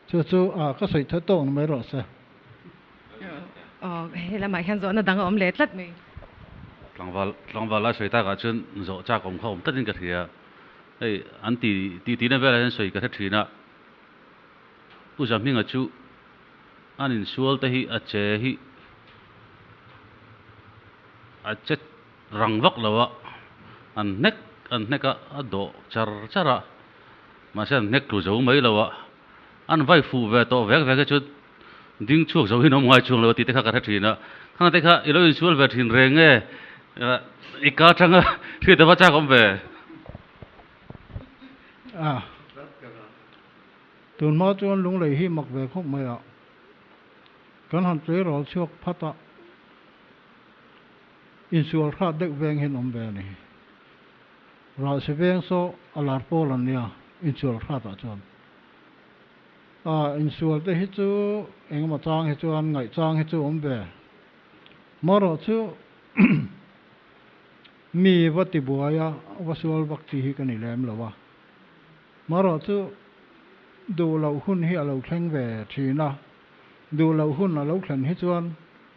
Chu chu a ka sawi tha tawk ni mai rawh se. Aw, he lamah hian zawhna dang a awm leh tlat mai. Tlangval, tlangval lai sawi takah chuan zawh chak awm kha awm tlatin ka hria. Hei an ti ti tina velah hian sawi ka hre thin a. Pu Zahminga chu an insual te hi a che hi a che rang vak lo a, an hnek an hnek a, a dawh char char a. Mahse an hnek tlu zo mai lo a, an vai fuh ve tawh vek vek hi chu ding chhuak zo hi an awm ngai chuang lo a tih te kha ka hre thin a, khang te kha i lo insual ve thin reng nge i ka atanga hriat ava chak awm ve. A, tun hma chuan lunglei hi mak ve khawp mai a, kan han tleirawl chhuak phat a, insual hrat deuh veng hian awm ve a ni. Ralse veng saw a lar pawl an nia insual hratah chuan. A insual te hi chu engemaw chang hi chuan ngaih chang hi chu awm ve. Marawh chu Mi va ti buai a, va sual vak chi hi ka ni lem lo a. Marawh chu duh loh hun hi a lo thleng ve thin a, duh loh hun a lo thlen hi chuan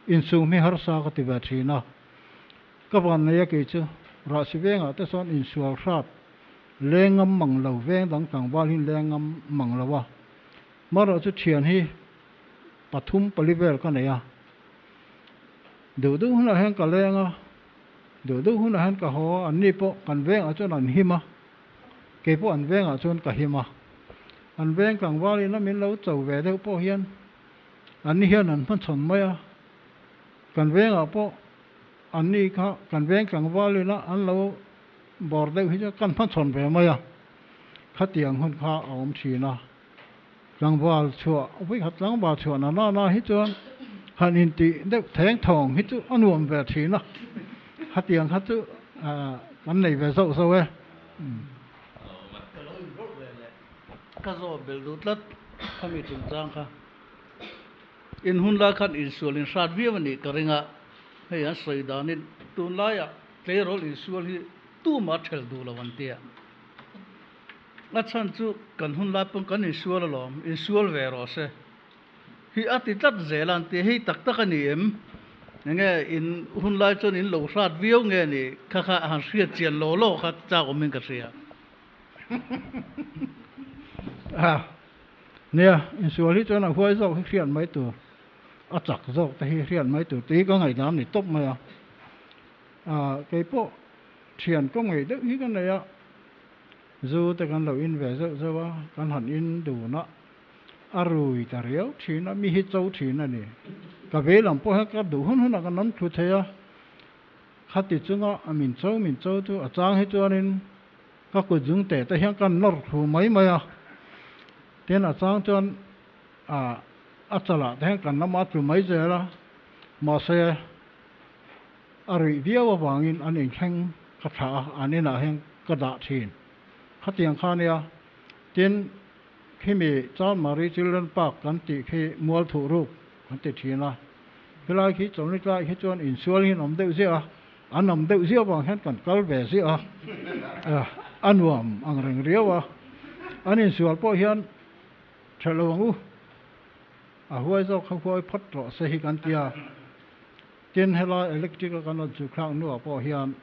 insum hi harsa ka ti ve thin a. Ka van nei a kei chu Rahsi vengah te sawn insual hrat leng ngam mang lo, veng dang tlangval hi leng ngam mang lo a. Marawh chu thian hi pathum pali vel ka nei a. Duh duh hunah hian ka leng a, duh duh hunah hian ka haw a, anni pawh kan vengah chuan an him a, kei pawh an vengah chuan ka him a. An veng tlangval ina min lo cho ve deuh pawh hian anni hian an hmachhawn mai a, kan vengah pawh anni kha kan veng tlangval ina an lo bawr deuh hi chuan kan hmachhawn ve mai a, khatiang hun kha a awm thin a. Tlangval chhuah, vawikhat tlangval chhuah na na na hi chuan han intih deuh theng thawng hi chu a nuam ve thin a, khatiang kha chu kan nei ve zauh zauh e. Ka lo inrawlh ve leh ka zawh bel duh tlat khami chungchang kha. In hun lai khan insual inhrat viau a nih ka ring a, hei an sawi danin tunlaiah tleirawl insual hi tumah ṭhelh duh lo an tia. A chhan chu kan hun lai pawn kan insual alawm, insual ve rawh se. Hi a ti tlat zel a an ti, hei tak tak a ni em? Enge in hun lai chuan in lo hrat viau nge ni? Kha kha han hriat chian law law kha chak awmin ka hria. A, nia, insual hi chuan a huai zawk hi hriat mai tur, a chak zawk te hi hriat mai tur tih hi ka ngaihdan ni tawp mai a. A, keipawh thian ka ngaih deuh hi ka nei a. Zu te kan lo in ve zeuh zeuh a, kan han in dun a, a rui ta riau thin a, mi hi cho thin a ni. Ka vei lam pawh hian ka duh hun hunah kan awm thu thei a, khati chunga a min cho min cho chu a chang hi chuanin ka kut zung teh te hian kan nawr thu mai mai a, tin a chang chuan a chalah te hian kan lama tlu mai zel a, mahse A ruih viau avangin an inthleng ka thlah a, an inah hian ka dah thin. Khatiang kha nia, tin, khimi Chanmari Children Park kan tih khi mual thuh ruk kan ti thin a. Khilai khi chawlhni tlai khi chuan insual hi an awm deuh ziah a, an awm deuh ziah avang hian kan kal ve ziah a, a nuam ang reng riau a. An insual pawh hian tha lo ang u, a huai zawk kha huai phawt rawh se hi kan ti a. Tin, helai electric a kan rawn chhuk thlak hnuah pawh hian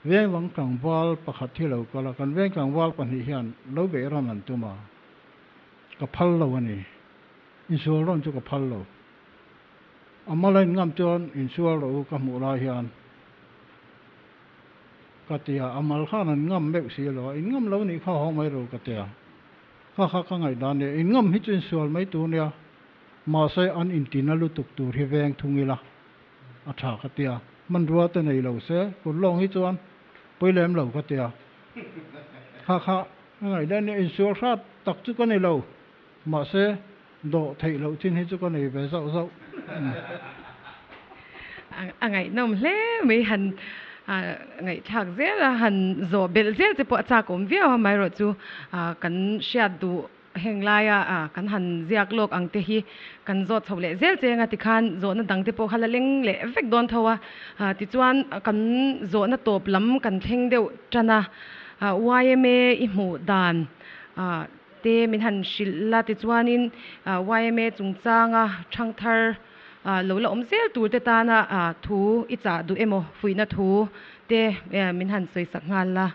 veng lam tlangval pakhat hi lo kal a, kan veng tlangval pahnih hian lo beih rawn an tum a, ka phal lo a ni. Insual rawn chu ka phal lo. A mala in ngam chuan insual rawh u ka hmuh lai hian ka ti a, a mal khan an ngam meuh si lo a, in ngam lo nih kha haw mai rawh u ka ti a, kha kha ka ngaihdan nia, in ngam hi chu insual mai tur nia. Mahse an intina lutuk tur hi veng thung ila a tha ka tia, hmanrua te nei lo se kut lawng hi chuan pawi lem lo ka tia. Kha kha ka ngaih daih nia, insual hrat tak chu ka ni lo, mahse dawh theih loh chin hi chu ka nei ve zauh zauh. A ngaihnawm hle mai, han ngaihthlak zel a, han zawh belh zel che pawh a chak awm viau a, amaherawhchu kan hriat duh Heng laia kan han ziak lawk ang te hi kan zawt chho leh zel cheng a, tikhan zawhna dang te pawh kha la leng leh vek dawn tho a. Tichuan kan zawhna tawp lam kan thleng deuh tan a, yma i hmuh dan te min han hrilh la, tichuanin yma chungchanga thangthar lo la awm zel tur te tana thu i chah duh emaw fuihna thu te min han sawisak nghal la.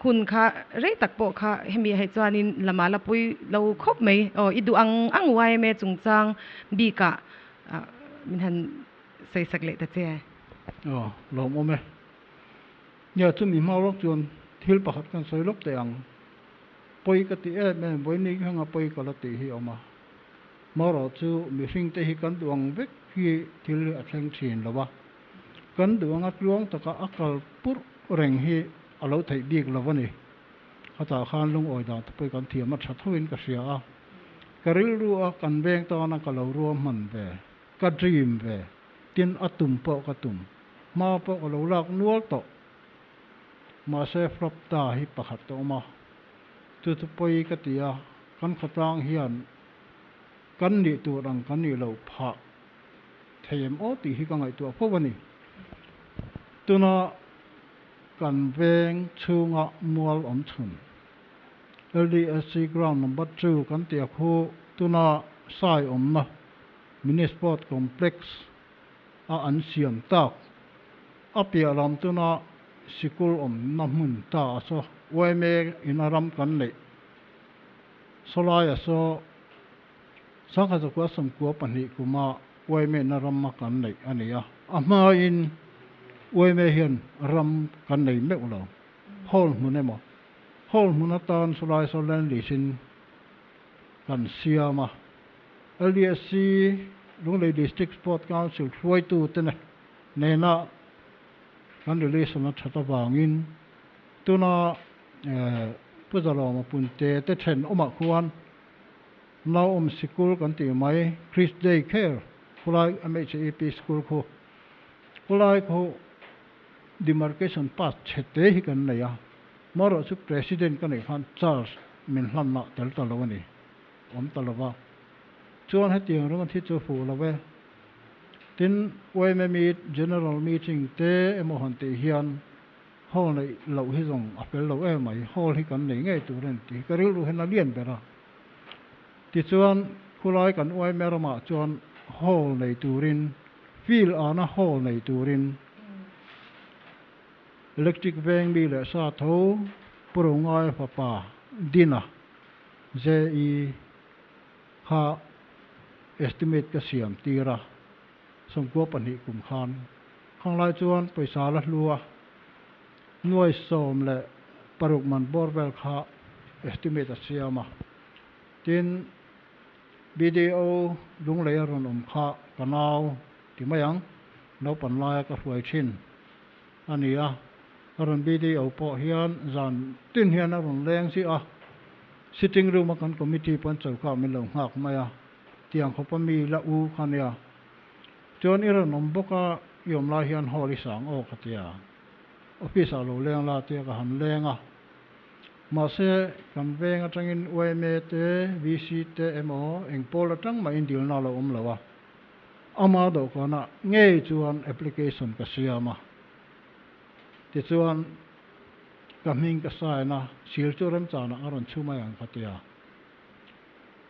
Hun kha rei tak pawh kha hemi hei chuanin lama la pui lo khawp mai. Aw, i duh ang ang yma chungchang bikah min han sawisak leh ta che. Aw, lawmawm e. Nia, chumi hma lawk chuan thil pakhat kan sawi lawk teh ang. Pawi ka ti em em, vawiin hanga pawi ka la tih hi a awm a. Marawh chu mihringte hi kan duh ang vek hi thil hi a thleng thin lo a. Kan duh anga tluang taka a kal purh reng hi a lo theih bik lo a ni. Khatah khan lungawi dan te pawh kan thiam a tha thoin ka hria a, ka rilru a kan veng tana ka lo ruam hman ve, ka dream ve, tin a tum pawh ka tum, hma pawh ka lo lak nual tawh. Mahse flop ta hi pakhat a awm a, chu chu pawi ka ti a, kan khawtlang hian kan nih tur ang kan nih loh phah. Thei em aw tih hi ka ngaihtuah fo a ni. Tuna kan veng chhunga mual awm chhun LDSC ground number 2 kan tia khu tuna sai awmna mini sport complex a an siam tak a piah lam tuna sikul awmna hmun ta a saw YMA in a ram kan neih sawlai a saw 1992 kuma YMA na ram a kan neih a ni a a hmain YMA hian ram kan nei meuh lo hall hmun emaw hall hmun atan sawlai saw land lease in kan siam a LDSC Lunglei District Sport Council hruaitu te nena kan relation a that avangin tuna Pu Zalawma Punte te then awmah khuan nau awm sikul kan tih mai Christ Day Care khulai MHAP school khu khulai khu demarcation pass chhe te hi kan nei a marawh chu president ka neih khan charge min hlanna tel ta lo a ni awm ta lova chuan hetiang ringa thi chu fuh lo e tin YMA meet general meeting te emaw han tih hian hall neih loh hi zawng a fel lo em mai hall hi kan nei ngei tur a ni tih hi ka rilru hian a lian ber a tichuan khulai kan YMA ramah chuan hall nei turin field ana hall nei turin electric veng mi leh sa tho Pu Rongai fapa Dina JE kha estimate ka siam tir a 92 kum khan khanglai chuan pawisa la hlua nuai sawm leh paruk man bawr vel kha estimate a siam a tin BDO Lunglei a rawn awm kha ka nau ti mai ang naupan laia ka hruai thin a ni a a rawn BDO pawh hian zan tin hian a rawn leng chi a sitting room a kan committee pawn choka min lo nghak mai a tiang khawpa mi la u kha nia chuan i rawn awm bawk a i awm lai hian hall i sang aw ka tia office ah lo leng la tia ka han leng a mahse kan veng atangin YMA te VC te emaw eng pawl atang mah in dilna lo awm lo a ama dawhkanah ngei chuan application ka siam a tichuan ka hming ka sign a sil chu remchanah a rawn chhu mai ang ka tia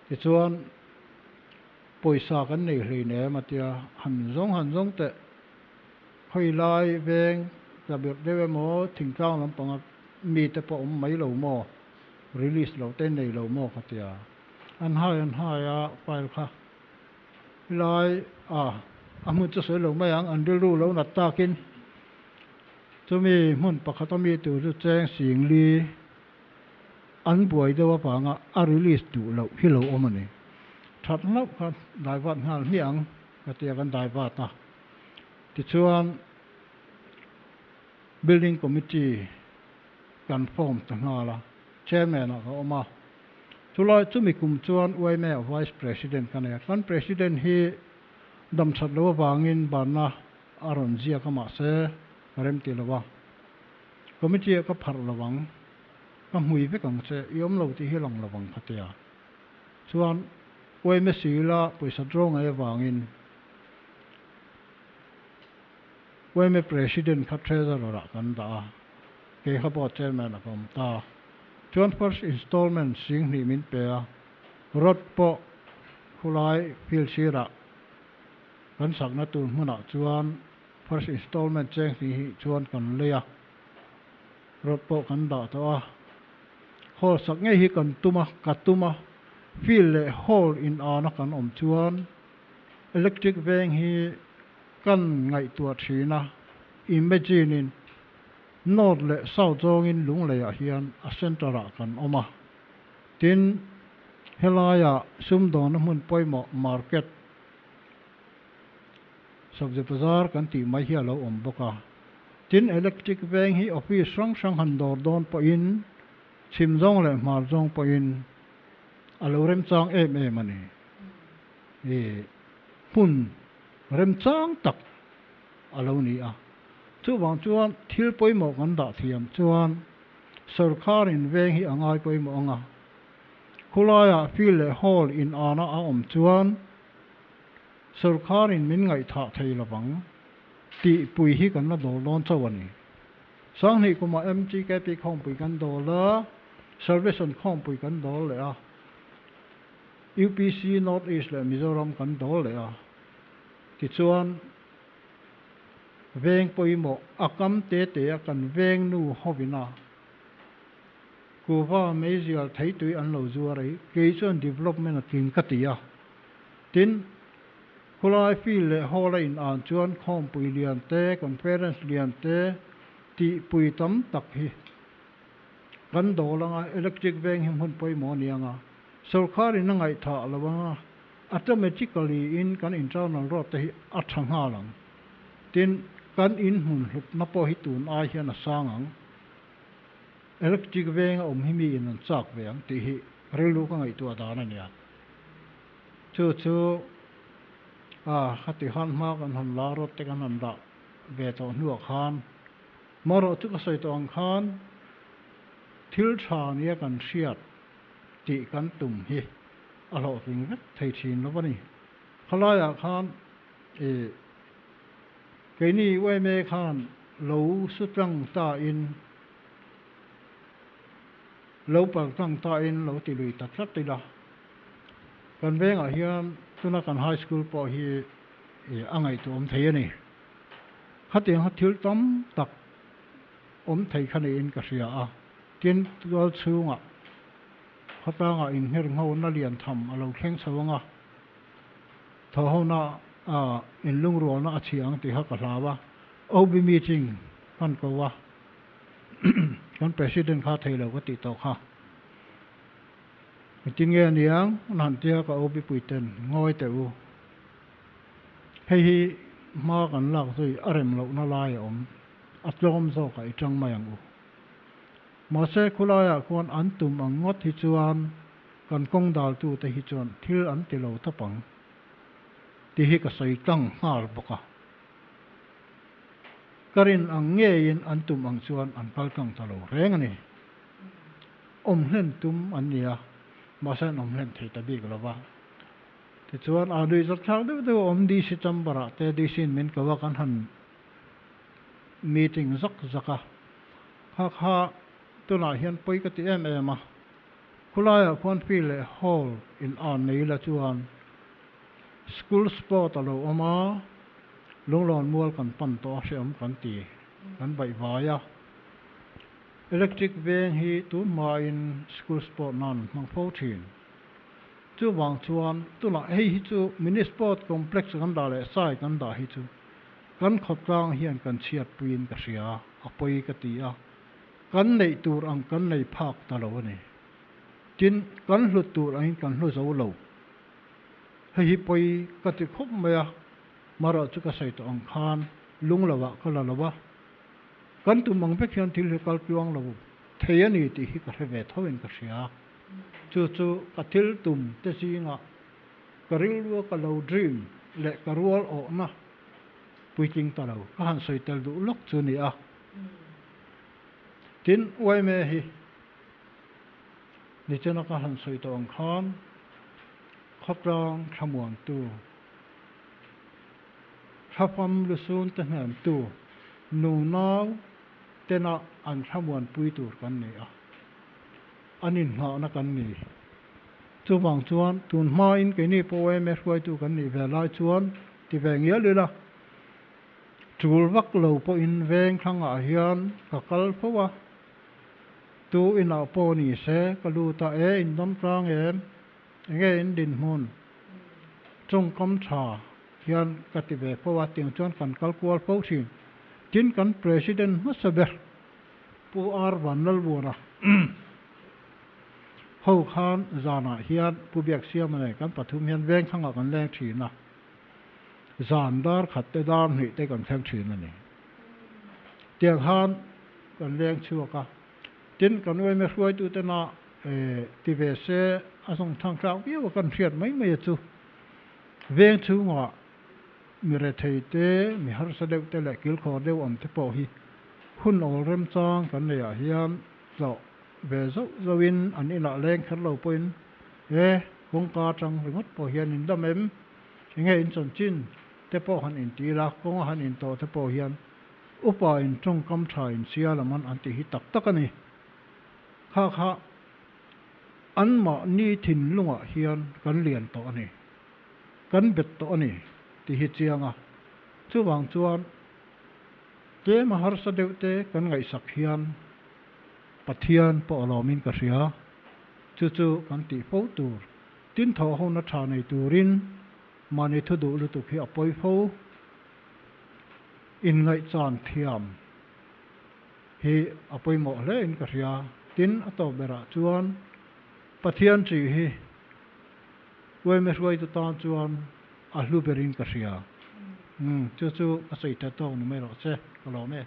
tichuan pawisa kan nei hlei nem a tia han zawng teh khoi lai veng tlabirh deuh emaw thingtlang lampanga mi te pawh awm mai lo maw release lo te nei lo maw ka tia an hai a file kha lai a a hmun chu sawi lo mai ang an rilru lo nat takin chumi hmun pakhat a mi tur chu cheng sing li an buai deuh avanga a release duh loh hi lo awm a ni that hlauh kha daivat nghal hmiah ang ka tia kan daivat a tichuan building committee kan form ta nghal a chairman a ka awm a chulai chumi kum chuan YMA vice president ka nei a kan president hi dam that lo awangin banna a rawn ziak a mahse ka rem ti lo a committee ka phar lovang ka hmui vek ang che i awm lo tih hi lang lovang ka tia chuan YMA sila pawisa draw ngai awangin YMA president kha treasurer ah kan dah a ke kha pawh chairman a ka awm ta chuan first installment sing hnih min pe a rod pawh khulai field sirah kan sakna tur hmunah chuan first installment cheng hnih hi chuan kan lei a rod pawh kan dah tawh a hall sak ngei hi kan tuma ka tuma field leh hall in ana kan awm chuan electric veng hi kan ngaihtuah thina imagine in north leh south zawngin Lungleiah hian a center ah kan awm a tin helaia sumdawna hmun pawimawh market sabzi bazar kan tih mai hi a lo awm bawk a tin electric veng hi office hrang hrang han dawr dawn pawhin chhim zawng leh hmar zawng pawhin a lo remchang em em a ni i hmun remchang tak a lo ni a chuwang chuan thil pawimawh kan dah thiam chuan sarkar in veng hi a ngai pawimawh anga khulaiah field leh hall in ana a awm chuan sarkar in min ngaih thah thei lovang tih pui hi kan la dawr dawn chauh a ni. Sanghnih kumah MGKP khawmpui kan dawl a, Service an khawmpui kan dawl leh a, UPC North East leh Mizoram kan dawl leh a. Tichuan, veng pawimawh a kam te te a kan veng nu hovina kuhva meizial theitui an lo zuar a hi kei chuan development a tling ka ti a. Tin, khulai field leh hall a in an chuan khawmpui lian te, conference lian te tihpui tam tak hi kan dawl anga electric veng hi hmun pawimawh a ni anga sorkar in a ngaihthah lo anga automatically in kan internal road te hi a tha nghal ang. Tin, kan in hmun hlutna pawh hi tun ai hian a sang ang. Electric veng a awm hi mi in an chak ve ang tih hi rilru ka ngaihtuah dan a nia. Chu chu a khati khan hma kan han la road te kan han dah ve tawh hnuah khan marawh chu ka sawi tawh ang khan thil tha nia kan hriat tih kan tum hi a hlawhtling vek thei thin lo a ni. Khalaiah khan ih keini yma khan lo su tlang ta in lo pal tlang ta in lo ti lui ta tlat ila. Kan vengah hian tuna kan high school pawh hi a ngaihtuah awm thei a ni. Khatiang kha thil tam tak awm thei kha niin ka hria a. Tin, tual chhungah khawtlangah inngher nghona lian tham a lo thleng chho ang a, thawhhona inlungrualna a chhia ang tih kha ka hlau a. OB meeting hman ko a, kan president kha thei lo ka tih tawh kha. Engtin nge aniang an han tia ka OB puiten ngawi teh u. Hei hi hma kan lak zui a rem lohna lai a awm, a tlawm zawkah i tang mai ang u. Mahse khulaiah khuan an tum ang ngawt hi chuan kan kawng daltute hi chuan thil an ti lo tawp ang tih hi ka sawi tlang nghal bawk a. Ka rin ang ngeiin an tum ang chuan an kal tlang ta lo reng a ni. Awm hlen tum an ni a, mahse an awm hlen thei ta bik lo va. Tichuan, a lui zawt thlak deuh deuh a awm DC chamber ah te DC in min ko a, kan han meeting zak zak a. Kha kha tunah hian pawi ka ti em em a, khulaiah khuan field leh hall in an nei la chuan school sport a lo awm a, lunglawn mual kan pan tawh a hreawm kan ti, kan baihvai a. Electric veng hi tun hmain school sport nan an hmang fo thin. Chuvang chuan tunah hei hi chu mini sport complex kan dah leh sai kan dah hi chu kan khawtlang hian kan chhiatpuiin ka hria, a pawi ka ti a, kan neih tur ang kan nei phak ta lo a ni. Tin, kan hlut tur angin kan hlu zo lo. Hei hi pawi ka ti khawp mai a, marawh chu ka sawi tawh ang khan lung lovah ka la lo a. Kan tum ang vek hian thil hi kal tluang lo thei a ni tih hi ka hre ve tho in ka hria. Chu chu ka thil tum te zingah ka rilrua ka lo dream leh ka rual awhna puitling ta lo ka han sawi tel duh lawk chu ni a. Tin, yma hi nichina ka han sawi tawh ang khan khawtlang thlamuantu, Thlafam lusun te hnemtu nunau tena an thlamuanpui tur kan ni a, an inngahna kan ni. Chuvang chuan tun hmain keini pawh yma hruaitu kan nih ve lai chuan ti ve ngial ila, tul vak lo pawhin veng thlangah hian ka kal fo a, tu inah pawh ni se ka lut a, e indam tlang em? Enge in dinhmun tawngkam tha hian ka ti ve fo a, tiang chuan kan kal kual fo thin. Tin, kan President hmasa ber Pu R Vanlalvuana ho khan zanah hian Pu Biaksiama nen kan pathum hian veng thangah kan leng thin a, zan dar khat te dar hnih te kan thleng thin a ni. Tiang khan kan leng chhuak a. Tin, kan uaime hruaitutena ti ve se a zawng thang tlak viau a kan hriat mai mai a chu. Veng chhungah mi rethei te, mi harsa deuh te leh kilkhawr deuh awm te pawh hi hun awl remchang kan neihah hian tlawh ve zauh zauhin an inah leng kher lo pawhin e kawngka atang ringawt pawh hian in dam em? Enge in chanchin te pawh han inti la, kawnga han intawh te pawh hian. Upa in tawngkam tha in sial a man an tih hi tak tak a ni. Kha kha anmahni thinlungah hian kan lian tawh a ni, kan bet tawh a ni tih hi chiang a. Chuvang chuan tlem a harsa deuh te kan ngaihsak hian Pathian pawh a lawmin ka hria. Chu chu kan tih fo tur. Tin thawh hona tha nei turin mahni thu duh lutuk hi a pawi fo. Inngaihchan thiam hi a pawimawh hle in ka hria. Tin, a tawp berah chuan Pathian ṭih hi uaime hruaitu tan chuan a hlu berin ka hria. Umm, chu chu ka sawi that tawk ni mai rawh che, ka lawm e.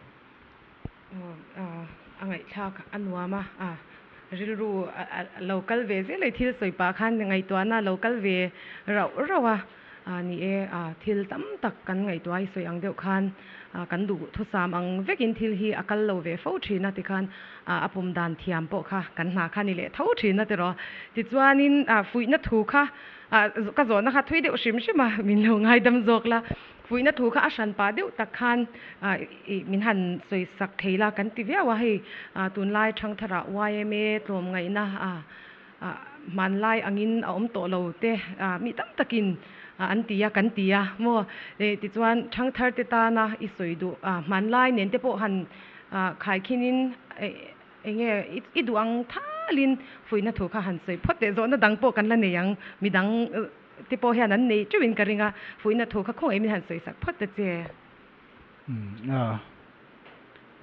A ngaihthlak a nuam a, rilru a lo kal ve zel a, thil sawi pah khan ngaihtuahna a lo kal ve rauh rauh a. Ni e, thil tam tak kan ngaihtuah i sawi ang deuh khan kan duh thusam ang vekin thil hi a kal lo ve fo thin a tikhan a pawm dan thiam pawh kha kan hna kha ni leh tho thin a tiraw. Tichuanin fuihna thu kha ka zawhna kha thui deuh hrim hrim a, min lo ngaidam zawk la. Fuihna thu kha a hran pah deuh tak khan min han sawi sak thei la kan ti viau a, hei tunlai Thangthara yma tlawmngaihna Hmanlai angin a awm tawh lo te mi tam takin an ti a, kan ti a maw? Tichuan thangthar te tana i sawi duh hmanlai nen te pawh han khaikhinin enge i duh ang thalin fuihna thu kha han sawi phawt teh zawhna dang pawh kan la nei ang, midang te pawh hian an nei teuhin ka ring a, fuihna thu kha khawngaih min han sawi sak phawt ta che.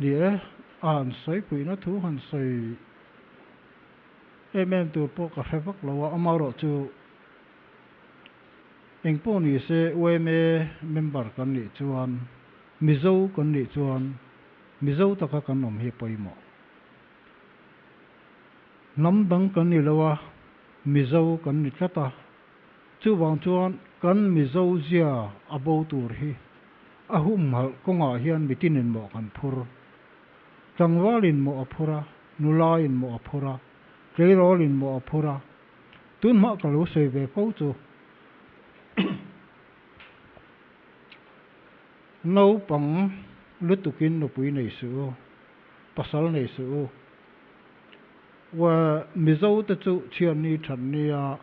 Ni e, a han sawi fuihna thu han sawi. Em em tur pawh ka hre vak lo a, amaherawh chu eng pawh ni se yma member kan nih chuan Mizo kan nih chuan Mizo taka kan awm hi a pawimawh. Hnam dang kan ni lo a, Mizo kan ni tlat a, chuvang chuan kan Mizo zia a bo tur hi a humhalh kawngah hian mitinin mawh kan phur. Tlangvalin mawh a phur a, nulain mawh a phur a, tleirawlin mawh a phur a. Tunhma ka lo sawi ve fo chu naupang lutukin nupui nei suh u, pasal nei suh u. Ua Mizo te chu chhiatni thatnia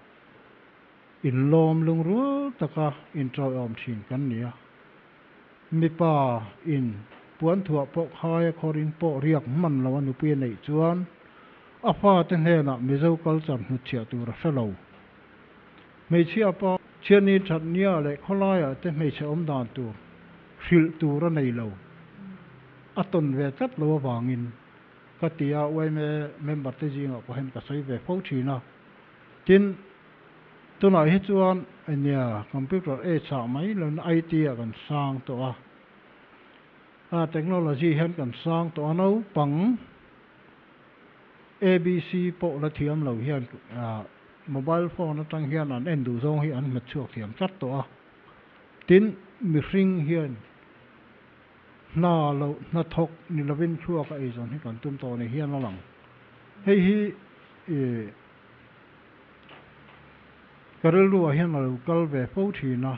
inlawm lungrual taka inṭawiawm thin kan ni a. Mipa in puanthuah pawh khaia khawrin pawh riak hman lo a nupui a neih chuan a fate hnenah Mizo culture hnutchhiah tur a hre lo. Hmeichhia pa chhiatni that nia leh khawlaiah te hmeichhe awm dan tur hrilh tur a nei lo. A tawn ve tlat lo avangin ka ti a, yma member te zingah pawh hian ka sawi ve fo thin a. Tin, Tunah hi chuan nia computer age ah mai lo in IT ah kan sang tawh a, a technology hian kan sang tawh a, naupang ABC pawh la thiam lo hian mobile phone atang hian an en duh zawng hi an hmet chhuak thiam tlat tawh a, tin mihring hian hna lo hnathawk ni lovin thluak a eizawn hi kan tum tawh ni hian a lang. Hei hi ih. Ka rilruah hian a lo kal ve fo thin a,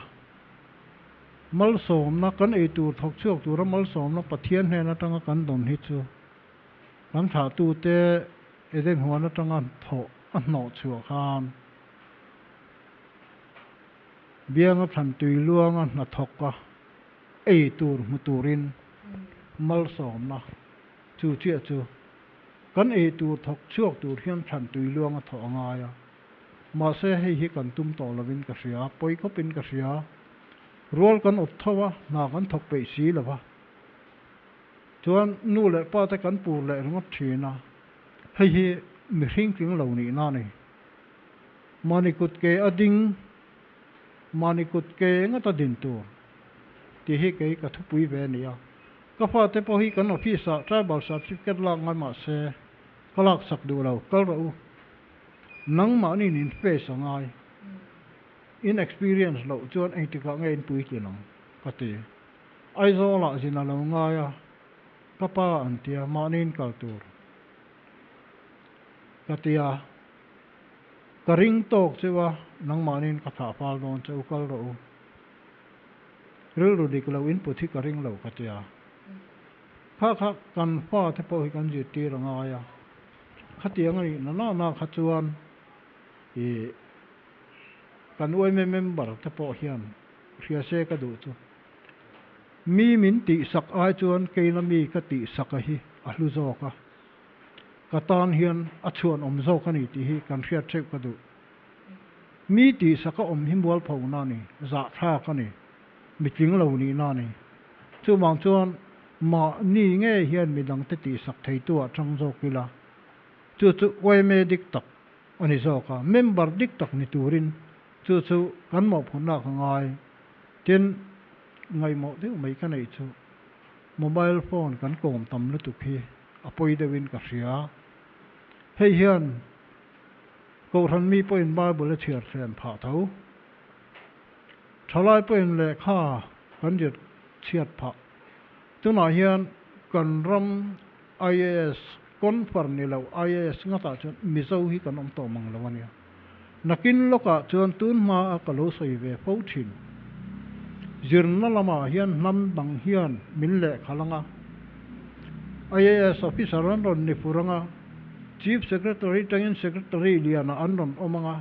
malsawmna kan ei tur thawk chhuak tura malsawmna Pathian hnen atanga kan dawn hi chu kan thlahtute Eden huan atanga thawh a hnawh chhuah khan bianga thlan tui luanga hnathawka ei tur hmu turin malsawmna chu chiah chu Kan ei tur thawk chhuak tur hian thlan tui luang a thawh a ngai a, mahse hei hi kan tum tawh lovin ka hria, pawi khawpin ka hria. Rual kan awt tho a, hna kan thawk peih si lo va. Chuan nu leh pa te kan pur leh ringawt thin a, hei hi mihring tling lo nihna a ni. Mahni kut ke a ding, mahni kut ke ngata din tur tih hi kei ka thupui ve a ni a. Ka fate pawh hi kan office ah tribal certificate lak ngai mah se ka lak sak duh lo, kal rawh u. Nangmahni in face a ngai. In experience loh chuan engtikah nge in puitlin ang? ka ti. Aizawl ah zin a lo ngai a, ka pa an tia mahni in kal tur ka ti a. Ka ring tawk cheu a, nangmahni in ka thlah fal dawn che u, kal rawh u. Rilru dik lo input hi ka ring lo ka tia. Kha kha kan fate pawh hi kan zirtir a ngai a, khatiang a nih na na na kha chuan ih kan yma member te pawh hian hria se ka duh chu. Mi min tihsak ai chuan keina mi ka tihsak a hi a hlu zawk a, ka tan hian a chhuan awm zawk a ni tih hi kan hriat theuh ka duh. Mi tihsak a awm hi mualphona a ni, zahthlak a ni, mitling lo nihna a ni. Chuvang chuan mahni nge hian midangte tihsak theitu ah tang zawk ila, chu chu yma dik tak a ni zawk a, member dik tak ni turin chu chu kan mawhphurhna ka ngai. Tin, ngaihmawh deuh mai ka neih chu mobile phone kan kawm tam lutuk hi a pawi deuhin ka hria. Hei hian Kohhran mi pawhin Bible a chhiar thlen phah tho. Thalai pawhin lehkha kan zir chhiat phah. Tunah hian kan ram IAS confer ni lo IAS ngatah chuan Mizo hi kan awm tawh mang lo a nia. Nakin lawkah chuan tun hmaa ka lo sawi ve fo thin. Zirna lamah hian hnam dang hian min lehkhalh anga IAS officer an rawn ni fur anga Chief Secretary tangin Secretary lianah an rawn awm anga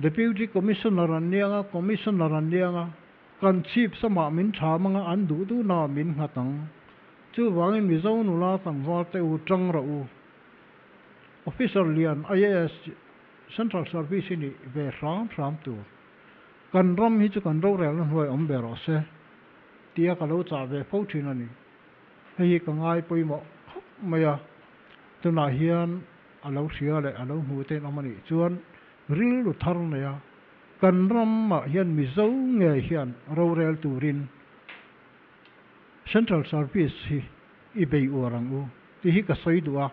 Deputy Commissioner an ni anga Commissioner an ni anga kan Chief samah min tham anga an duh duhnaah min nghat ang. Chuvangin Mizo nula tlangval te u tang rawh u. Officer lian IAS Central Service hi nih ve hram hram tur. Kan ram hi chu kan rorelna hnuai awm ve rawh se tia ka lo chah ve fo thin a ni. Hei hi ka ngai pawimawh khawp mai a, tunah hian a lo hria leh a lo hmu te in awm a nih chuan rilru thar nei a, kan ramah hian Mizo nge hian rorel turin Central Service hi i bei uar ang u tih hi ka sawi duh a,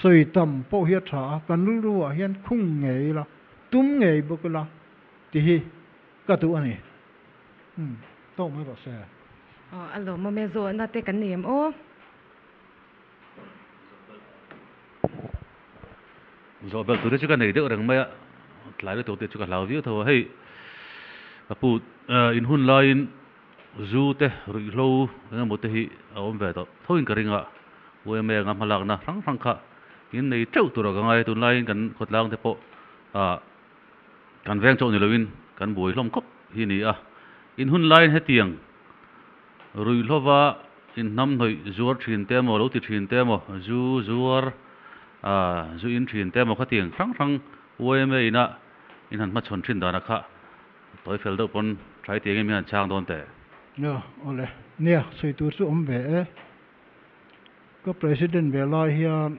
sawi tam pawh hi a tha a, kan rilru ah hian khung ngei ila, tum ngei bawk ila tih hi ka duh a ni. Umm, tawk mai rawh se. Aw, a lawmawm e, zawhna te kan nei em aw? Zawh belh tur hi chu ka nei deuh reng mai a, tlai lutuk te chu ka hlau viau tho a, hei ka pu in hun laiin Zu te, ruihhlo eng emaw te hi a awm ve tawh thoin ka ring a, UMA anga hmalakna hrang hrang kha in nei teuh tur a ka ngai a, tunlaiin kan khawtlang te pawh ah kan veng chauh ni loin kan buai hlawm khawp hi a ni a, in hun laiin hetiang ruihhlova inhnamhnawih zuar thin te emaw lo ti thin te emaw zu zuar ah zu in thin te emaw khatiang hrang hrang UMA ina in han hmachhawn thin dana kha Tawi fel deuh pawn try tih engem hian an chhang dawn teh. Nia, awle. Nia, sawi tur chu awm ve e. Ka President ve lai hian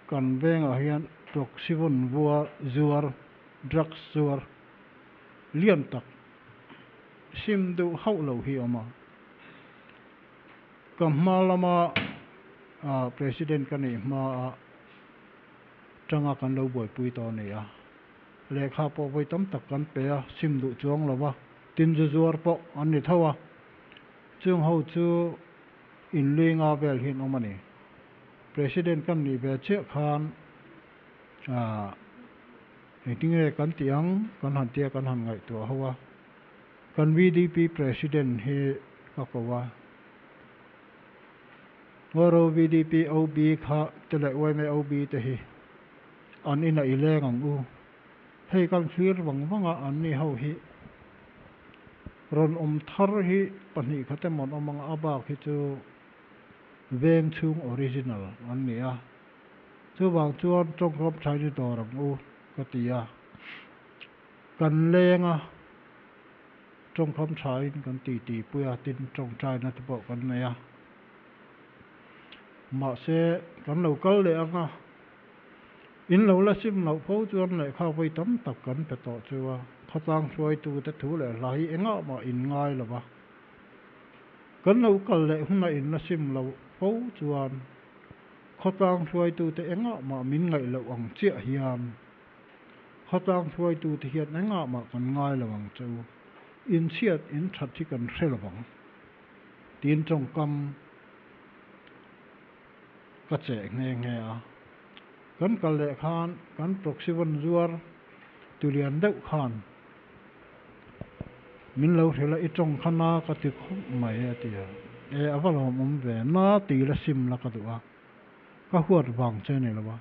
kan vengah hian Proxivon vua zuar, drugs zuar lian tak sim deuh hauh lo hi a awm a. Ka hma lama President ka neih hmaa tanga kan lo buaipui tawh a ni a. Lehkha pawh vawi tam tak kan pe a, sim duh chuang lo va, tin zu zuar pawh an ni tho a. Chung ho chu inli nga vel hian awm a ni. President kan nih ve chiah khan aah engtinge kan tih ang kan han tia kan han ngaihtuah ho a. Kan VDP President hi ka ko a. Ngawro VDP OB kha te leh yma OB te hi An inah i leng ang u. Hei kan thlir vang vang a, an ni ho hi rawn awm thar hi pahnih khat emaw an awm ang a, a bak hi chu veng chhung original an ni a. Chuvang chuan tawngkam thain i dawr ang u ka ti a. Kan leng a, tawngkam thain kan titi pui a, tin tawngtaina te pawh kan nei a. Mahse kan lo kal leh ang a. In lo la sim loh fo chuan lehkha vawi tam tak kan pe tawh chu a, khawtlang hruaitute thu leh hla hi engah mah in ngai lo va. Kan lo kal leh huna in la sim loh fo chuan khawtlang hruaitute engah mah min ngaih loh ang chiah hian khawtlang hruaitute hian engah mah kan ngai lo ang che u, inchhiat in that hi kan hre lo vang tiin tawngkam Ka cheh nghe nghe a. Kan kal leh khan kan proxy vawn zuar tulian deuh khan min lo hrilh a, i tawng kha na ka ti khawp mai a ti a. E a va lawmawm ve, na ti la sim la ka duh a, ka huat vang che ni lo a.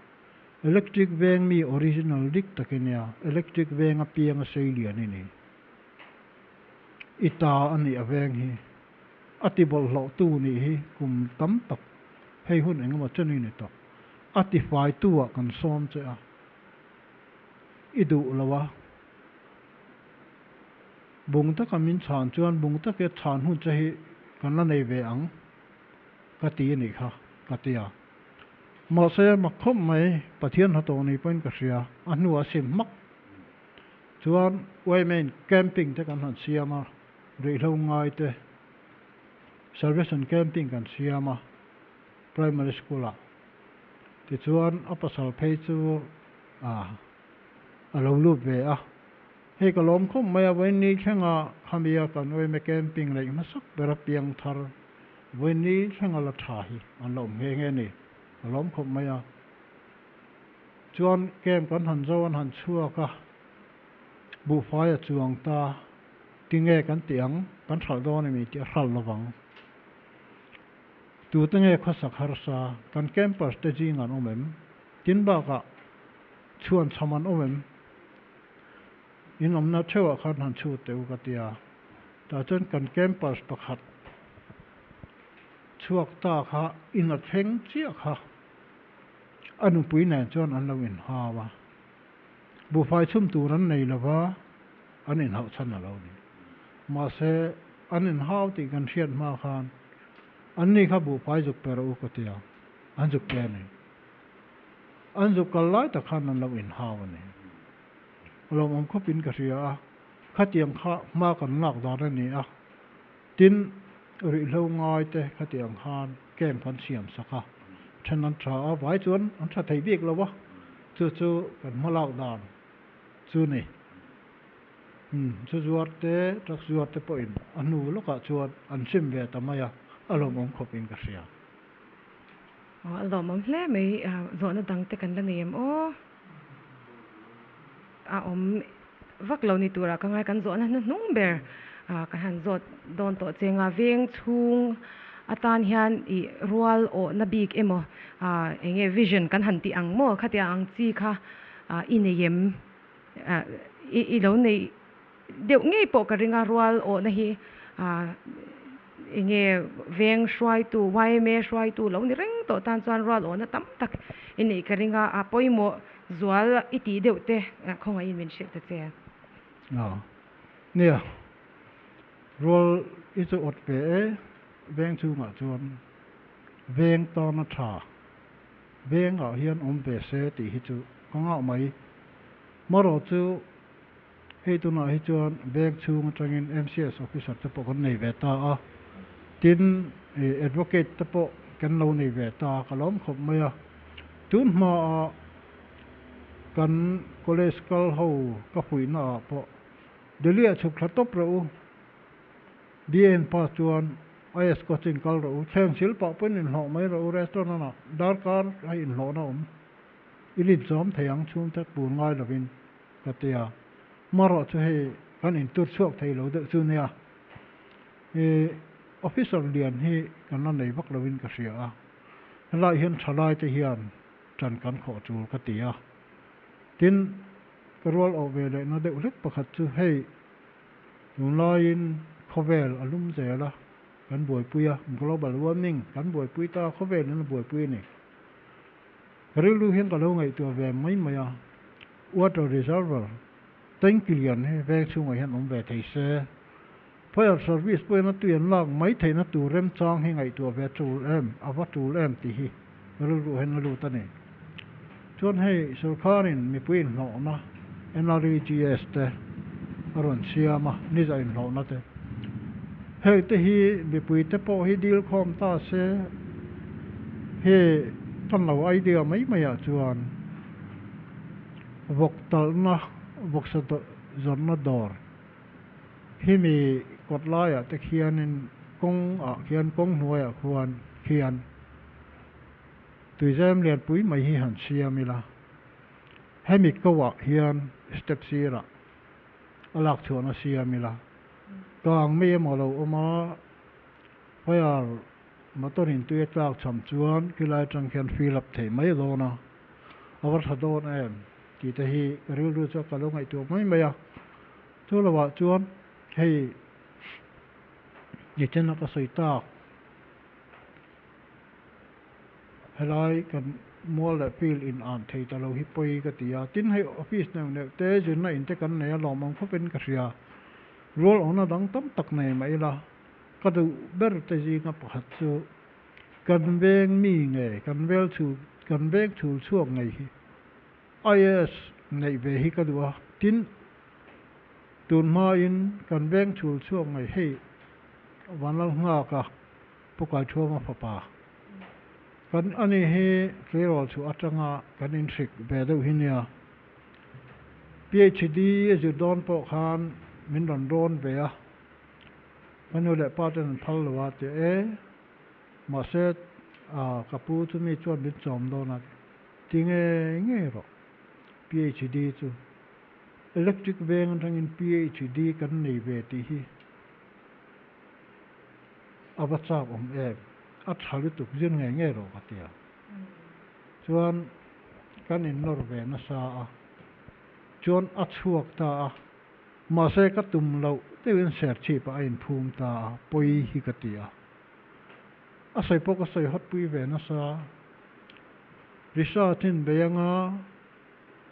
Electric veng mi original dik tak i nia, electric veng apianga sei lian i ni. I ta a nih a veng hi. A ti bawlhhlawh tu nih hi kum tam tak hei hun engemaw chen i ni tawh. A ti fai tu ah kan sawm che a, i duh lo a. Bung taka min chhan chuan bung taka chhan hun che hi kan la nei ve ang ka ti a nih kha ka ti a. Mahse mak khawp mai, Pathian hnathawh ni pawhin ka hria, a hnuah a sim hmak. Chuan YMA-in camping te kan han siam a, ruihhlo ngai te Salvation camping kan siam a primary school-ah. Tichuan a pasal phei chu a lo lut ve a. Hei ka lawm khawp mai a, vawiin thlenga khamia kan yma camping neih hmasak ber a piang thar vawiin thlenga la tha hi an la awm nghe nghe ni. Ka lawm khawp mai a. Chuan camp kan han zo an han chhuak a, buhfai a chuang ta, tinge kan tih ang, kan hralh dawn emi tih a hralh lovang. Tute nge khawsak harsa, kan campers te zing an awm em? Tin bakah chhuan chham an awm em? In awmna theuhah khan han chhut teh u ka ti a, tah chuan kan campus pakhat chhuak ta kha in a thleng chiah kha a nupui nen chuan an lo inhau a, buhfai chhum tur an nei lova an inhauh chhan a lo ni. Mahse an inhau tih kan hriat hma khan anni kha buhfai zuk pe rawh u ka ti a, an zuk pe a ni. An zuk kal lai tak khan an lo inhau a ni. Lawmawm khawpin ka hria a, khatiang kha hma kan lak dan a ni a, tin ruihhlo ngai te khatiang khan camp an siam sak a, then an tha a, vai chuan an tha thei bik lo a, chu chu kan hma lak dan chu ni. Umm chu zuar te, truck zuar te pawhin a hnu lawkah chuan an sim ve ta mai a, a lawmawm khawpin ka hria. Aw a lawmawm hle mai, zawhna dang te kan la nei em aw? A awm vak lo ni turah ka ngai kan zawhna hnuhnung ber ka han zawt dawn tawh che nga veng chhung atan hian ih rual awhna bik emaw eng nge vision kan han tih ang maw khatia ang chi kha i nei em i lo nei deuh ngei pawh ka ring a rual awhna hi eng nge veng hruaitu yma hruaitu lo ni reng tawh tan chuan rual awhna tam tak i neih ka ring a a pawimawh zual i tih deuh te khawngaihin min hrilh ta che. Aw nia rual i chu awt ve e veng chhungah chuan veng tana tha vengah hian awm ve se tih hi chu ka ngah mai marawh chu Hei tunah hi chuan bank chhung atangin MCS officer te pawh kan nei ve ta a, tin advocate te pawh kan lo nei ve ta, ka lawm khawp mai a. Tun hmaah kan college kal ho ka fuihna ah pawh Delhi ah chhuk thla tawp rawh u, BN pass chuan IS coaching kal rawh u, thleng sil pah pawhin inhlawh mai rawh u, restaurant ah darkar a inhlawhna awm i lit zawm thei ang chhungte pur ngai lovin. Ka ti a, hmarawh chu hei kan intur chhuak thei lo deuh chu nia. I officer lian hi kan la nei vak lovin ka hria a, helai hian thalai te hian ṭan kan khawh ṭul ka ti a. Tin, ka rual awh ve lehna deuh hlek pakhat chu hei tunlaiin khawvel a lum zel a, kan buaipui a, global warming kan buaipui ta, khawvelin a buaipui a ni. Ka rilru hian ka lo ngaihtuah ve mai mai a, water reservoir tank lian hi veng chhungah hian awm ve thei se, fire service pawhin a tui an lak mai theihna tur remchang hi ngaihtuah ve tul em, a va tul em tih hi ka rilru hian a lut a ni. Chuan hei sorkarin mipui inhlawhna NREGS te a rawn siam a, niza inhlawhna te, heng te hi mipui te pawh hi dil khawm ta se, he kan lo idea mai maiah chuan vawk talhna, vawksa zawrhna dawr hi mi kawt laiah te khianin kawng ah khian kawng hnuaiah khuan khian tuizem lianpui mai hi han siam ila. Hemi ko ah hian step sirah a lak chhuahna siam ila, kang mai emaw lo awm a. Fire motor in tui a tlak cham chuan khilai atang khian fill up theih mai dawn a, a va tha dawn em tih te hi ka rilru chu ka lo ngaihtuah mai mai a. Chu lovah chuan hei nichena ka sawi tak helai kan mual leh field in an thei ta lo hi pawi ka ti a. Tin hei office neuh neuh te zirna in te kan nei a lawm ang khawpin ka hria. Rual awmna dang tam tak nei mah ila. Ka duh ber te zinga pakhat chu kan veng mi nge kan vel chhul kan veng chhul chhuak ngei hi IAS neih ve hi ka duh a, tin tun hmain kan veng chhul chhuak ngei hei Vanlal Nghaka Pu Kaithuama fapa kan ani hi tleirawl chhuah atanga kan inhrik ve deuh hi nia. PhD a zir dawn pawh khan min rawn rawn ve a. Ka nu leh pa ten an phal lo a ti e, mahse ka pu chu mi chuan min chawm dawn a ti ngei ngei rawh. PhD chu electric veng atangin PhD kan nei ve tih hi a va chak awm em, a tha lutuk zir ngei ngei rawh ka ti a. Chuan kan innawr ve nasa a, chuan a chhuak ta a. Mahse ka tum loh deuhin serchhip ah a inphum ta a, pawi hi ka ti a. A sawi pawh ka sawi hawt pui ve nasa. Research in bei anga,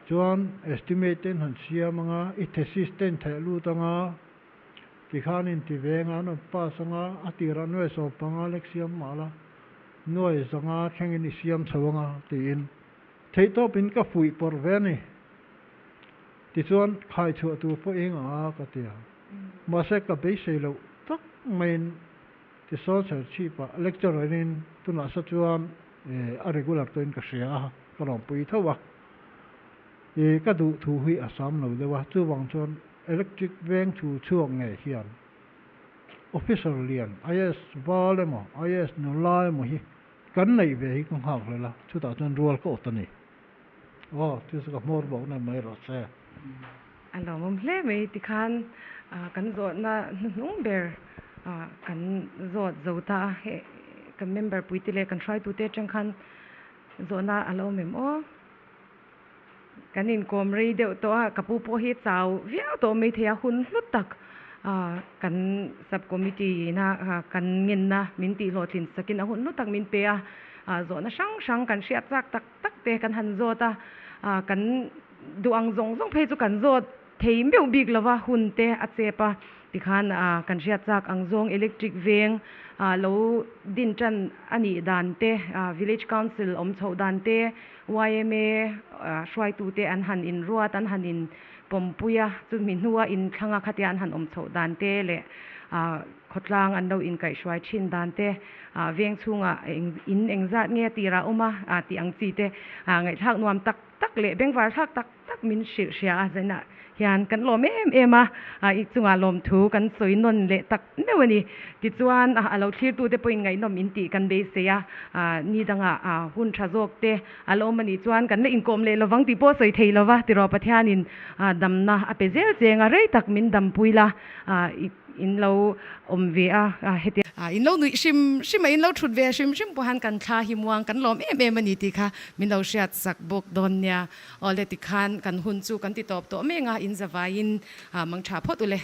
chuan estimate te in han siam anga, i thesis te in theh lut anga, tikhan in ti ve anga, an rawn pass anga, a tirah nuai 15 lek siam mah la, nuai 500 thlengin i siam chho anga tiin theihtawpin ka fuih pawrh ve a ni. Tichuan, khai chhuah tur pawh eng ang a ka ti a. Mahse, ka beisei loh tak maiin tisawn serchhipah lecturer in tunah sa chuan a regular tawhin ka hria a, ka lawmpui tho a. I ka duh thu hi a sam lo deuh a, chuvang chuan electric veng thu chhuak ngei hian officer lian IAS val emaw IAS nula emaw hi kan neih ve hi ka nghak hlel a, chutah chuan rual ka awt a ni. Aw, chu chu ka hmawr bawk na mai rawh se. A lawmawm hle mai tikhan kan zawhna hnuhnung ber kan zawt zo ta a, hei kan member puite leh kan hruaitute atang khan zawhna a lo awm em aw. Kan inkawm rei deuh tawh a, ka pu pawh hi chau viau tawh mai thei a, hun hlu tak kan sub committee ina kan ngenna min tih hlawhtlin sakin a hun hlu tak min pe a, zawhna hrang hrang kan hriat chak tak tak te kan han zawt a, kan duh ang zawng zawng phei chu kan zawt thei meuh bik lova hun te a chep a, tikhan kan hriat chak ang zawng electric veng lo din tan a nih dan te, village council awm chhoh dan te, yma hruaitu te an han inruat an han in pawmpui a, chumi hnua inthlang a khatia an han awm chhoh dan te leh khawtlang an lo inkaihhruai thin dan te, veng chhungah in engzat nge tirah awm a tih ang chi te ngaihthlak nuam tak tak leh bengvar thlak tak tak min hrilh hria a, zainah hian kan lawm em em a, i chungah lawmthu kan sawi nawn leh tak meuh a ni. Tichuan a lo thlirtute pawhin ngaihnawm in tih kan beisei a, ni dangah hun tha zawk te a la awm a nih chuan kan la inkawm leh lovang tih pawh sawi thei lova, tiraw Pathianin damna a pe zel cheng a, rei tak min dampui la in lo awm ve a, heti in lo nuih hrim hrim a, in lo thut ve hrim hrim pawh han kan thla hi muang kan lawm em em a ni tih kha min lo hriat sak bawk dawn nia. Awle tikhan kan hun chu kan ti tawp tawh mek a, in zavaiin mang tha phawt ule.